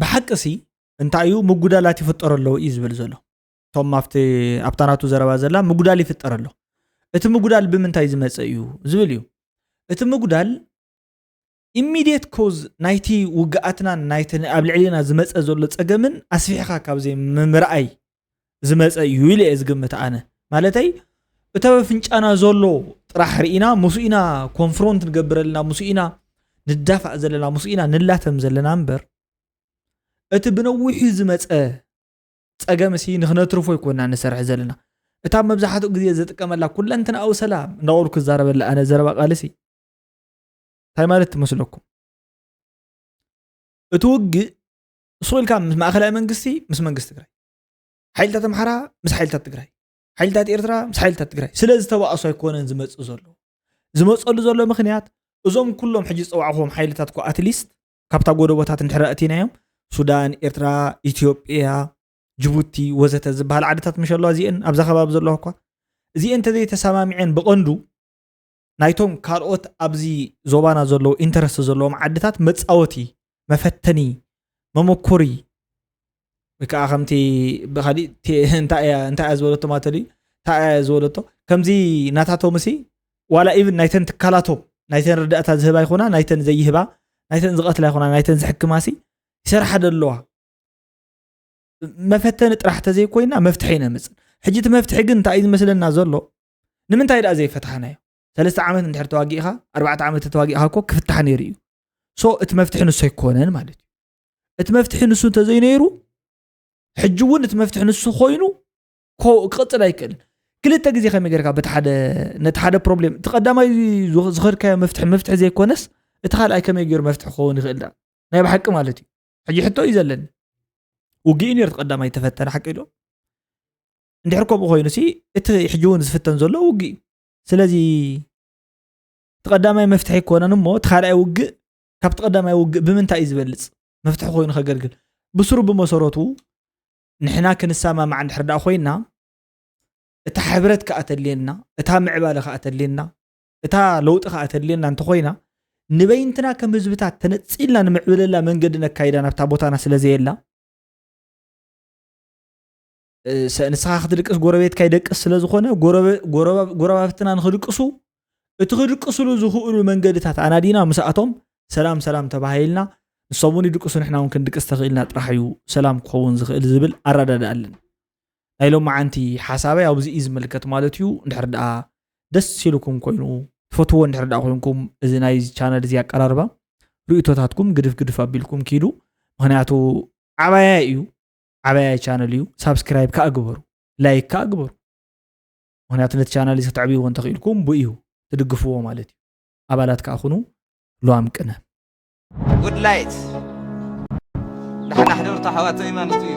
ብሓቂ ሲ እንታይ እዩ ምጉዳላት ይፍጠሩ ኣለዉ እዩ ዝብል ዘሎ። እቶም ኣብቲ ኣብታ ናቱ ዘረባ ዘላ ምጉዳል ይፍጠር ኣሎ። እቲ ምጉዳል ብምንታይ ዝመፀ እዩ ዝብል እዩ። እቲ ምጉዳል ኢሚድየት ኮዝ ናይቲ ውግኣትናን ናይቲ ኣብ ልዕሊና ዝመፀ ዘሎ ፀገምን ኣስፊሕካ ካብ ዘይምርኣይ ዝመፀ እዩ ኢለ እየ ዝግምት ኣነ። ማለተይ እቲ ኣብ ኣፍንጫና ዘሎ ጥራሕ ርኢና ምስኡ ኢና ኮንፍሮንት ንገብር ኣለና፣ ምስኡ ኢና ንዳፋእ ዘለና፣ ምስኡ ኢና ንላተም ዘለና እምበር እቲ ብነዊሑ ዝመፀ ፀገም ሲ ንክነትርፎ ይኮና ንሰርሕ ዘለና። እታ መብዛሕትኡ ግዜ ዝጥቀመላ ኩለንትንኣዊ ሰላም እንዳበሉ ክዛረበላ ኣነ ዘረባ ቃልሲ እንታይ ማለት ትመስለኩም? እቲ ውግእ ሱቕ ኢልካ ምስ ማእኸላይ መንግስቲ ምስ መንግስቲ ትግራይ፣ ሓይልታት ኣምሓራ ምስ ሓይልታት ትግራይ፣ ሓይልታት ኤርትራ ምስ ሓይልታት ትግራይ ስለ ዝተባእሱ ኣይኮነን ዝመፅእ ዘሎ። ዝመፀሉ ዘሎ ምክንያት እዞም ኩሎም ሕጂ ዝፀዋዕኹዎም ሓይልታት እኮ ኣትሊስት ካብታ ጎደቦታት እንድሕር ኣእቲናዮም ሱዳን፣ ኤርትራ፣ ኢትዮጵያ፣ ጅቡቲ ወዘተ ዝበሃል ዓድታት ምሽ ኣለዋ እዚአን ኣብዛ ከባቢ ዘለዋ እኳ እዚአን እንተዘይተሰማሚዐን ብቐንዱ ናይቶም ካልኦት ኣብዚ ዞባና ዘለዉ ኢንተረስት ዘለዎም ዓድታት መፃወቲ፣ መፈተኒ፣ መመኮሪ ወይ ከዓ ከምቲ ብካሊእ እንታይ እያ ዝበለቶ ማተሊ እንታይ እያ ዝበለቶ ከምዚ ናታቶም ሲ ዋላ ኢቭን ናይተን ትካላቶም ናይተን ርዳእታ ዝህባ ይኮና ናይተን ዘይህባ ናይተን ዝቐትላ ይኮና ናይተን ዝሕክማ ሲ ይሰርሓ ደለዋ። መፈተኒ ጥራሕ ተዘይኮይና መፍትሒ ይነምፅእ። ሕጂ እቲ መፍትሒ ግን እንታይ እዩ ዝመስለና ዘሎ? ንምንታይ ደኣ ዘይፈትሓናዮ? ሰለስተ ዓመት እንድሕር ተዋጊእኻ ኣርባዕተ ዓመት ተዋጊእኻ እኮ ክፍታሕ ነይሩ እዩ። ሶ እቲ መፍትሒ ንሱ ኣይኮነን ማለት እዩ። እቲ መፍትሒ ንሱ እንተዘይነይሩ ሕጂ እውን እቲ መፍትሒ ንሱ ኮይኑ ክቐፅል ኣይክእልን። ክልተ ግዜ ከመይ ጌርካ በቲ ሓደ ነቲ ሓደ ፕሮብሌም እቲ ቀዳማይ ዝኸድካዮ መፍትሒ መፍትሒ ዘይኮነስ እቲ ካልኣይ ከመይ ገይሩ መፍትሒ ክኸውን ይኽእል ዳ ናይ ብሓቂ ማለት እዩ። ሕጂ ሕቶ እዩ ዘለኒ። ውግእ እዩ ነይሩ ቀዳማይ ተፈተነ ሓቂ ኢሎም እንድሕር ከምኡ ኮይኑ ሲ እቲ ሕጂ እውን ዝፍተን ዘሎ ውግእ እዩ። ስለዚ እቲ ቀዳማይ መፍትሒ ኣይኮነን እሞ እቲ ካልኣይ ውግእ ካብቲ ቀዳማይ ውግእ ብምንታይ እዩ ዝበልፅ መፍትሒ ኮይኑ ከገልግል ብስሩ ብመሰረቱ ንሕና ክንሰማማዕ እንድሕር ደኣ ኮይና እታ ሕብረት ከዓ ተድልየና እታ ምዕባለ ከዓ ተድልየና እታ ለውጢ ከዓ ተድልየና እንተኮይና ንበይንትና ከም ህዝብታት ተነፂልና ንምዕብለላ መንገዲ ነካይዳ ናብታ ቦታና ስለዘየላ ንስኻ ክትድቅስ ጎረቤትካ ይደቅስ ስለዝኾነ ጎረባብትና ንክድቅሱ እቲ ክድቅስሉ ዝኽእሉ መንገድታት ኣናዲና ምስኣቶም ሰላም ሰላም ተባሂልና ንሶም እውን ይድቅሱ ንሕና እውን ክንድቅስ ተኽኢልና ጥራሕ እዩ ሰላም ክኸውን ዝኽእል ዝብል ኣረዳድኣ ኣለኒ። ናይ ሎማዓንቲ ሓሳበይ ኣብዚ እዩ ዝምልከት ማለት እዩ። እንድሕር ደኣ ደስ ኢሉኩም ኮይኑ ትፈትዎ እንድሕር ደኣ ኮይንኩም እዚ ናይ ቻነል እዚ ኣቀራርባ ርእቶታትኩም ግድፍ ግድፍ ኣቢልኩም ኪዱ። ምክንያቱ ዓባያ እዩ ዓባያ ቻነል እዩ። ሳብስክራይብ ከዓ ግበሩ፣ ላይክ ከዓ ግበሩ። ምክንያቱ ነቲ ቻነል እዚ ክትዕብይዎ እንተኽኢልኩም ብኡ እዩ ትድግፍዎ ማለት እዩ። ኣባላት ከዓ ኩኑ። ሉዋም ቅነ። ጉድ ላይት። ዳሕና ሕደርቱ ኣሕዋት ዘይማኖት እዩ።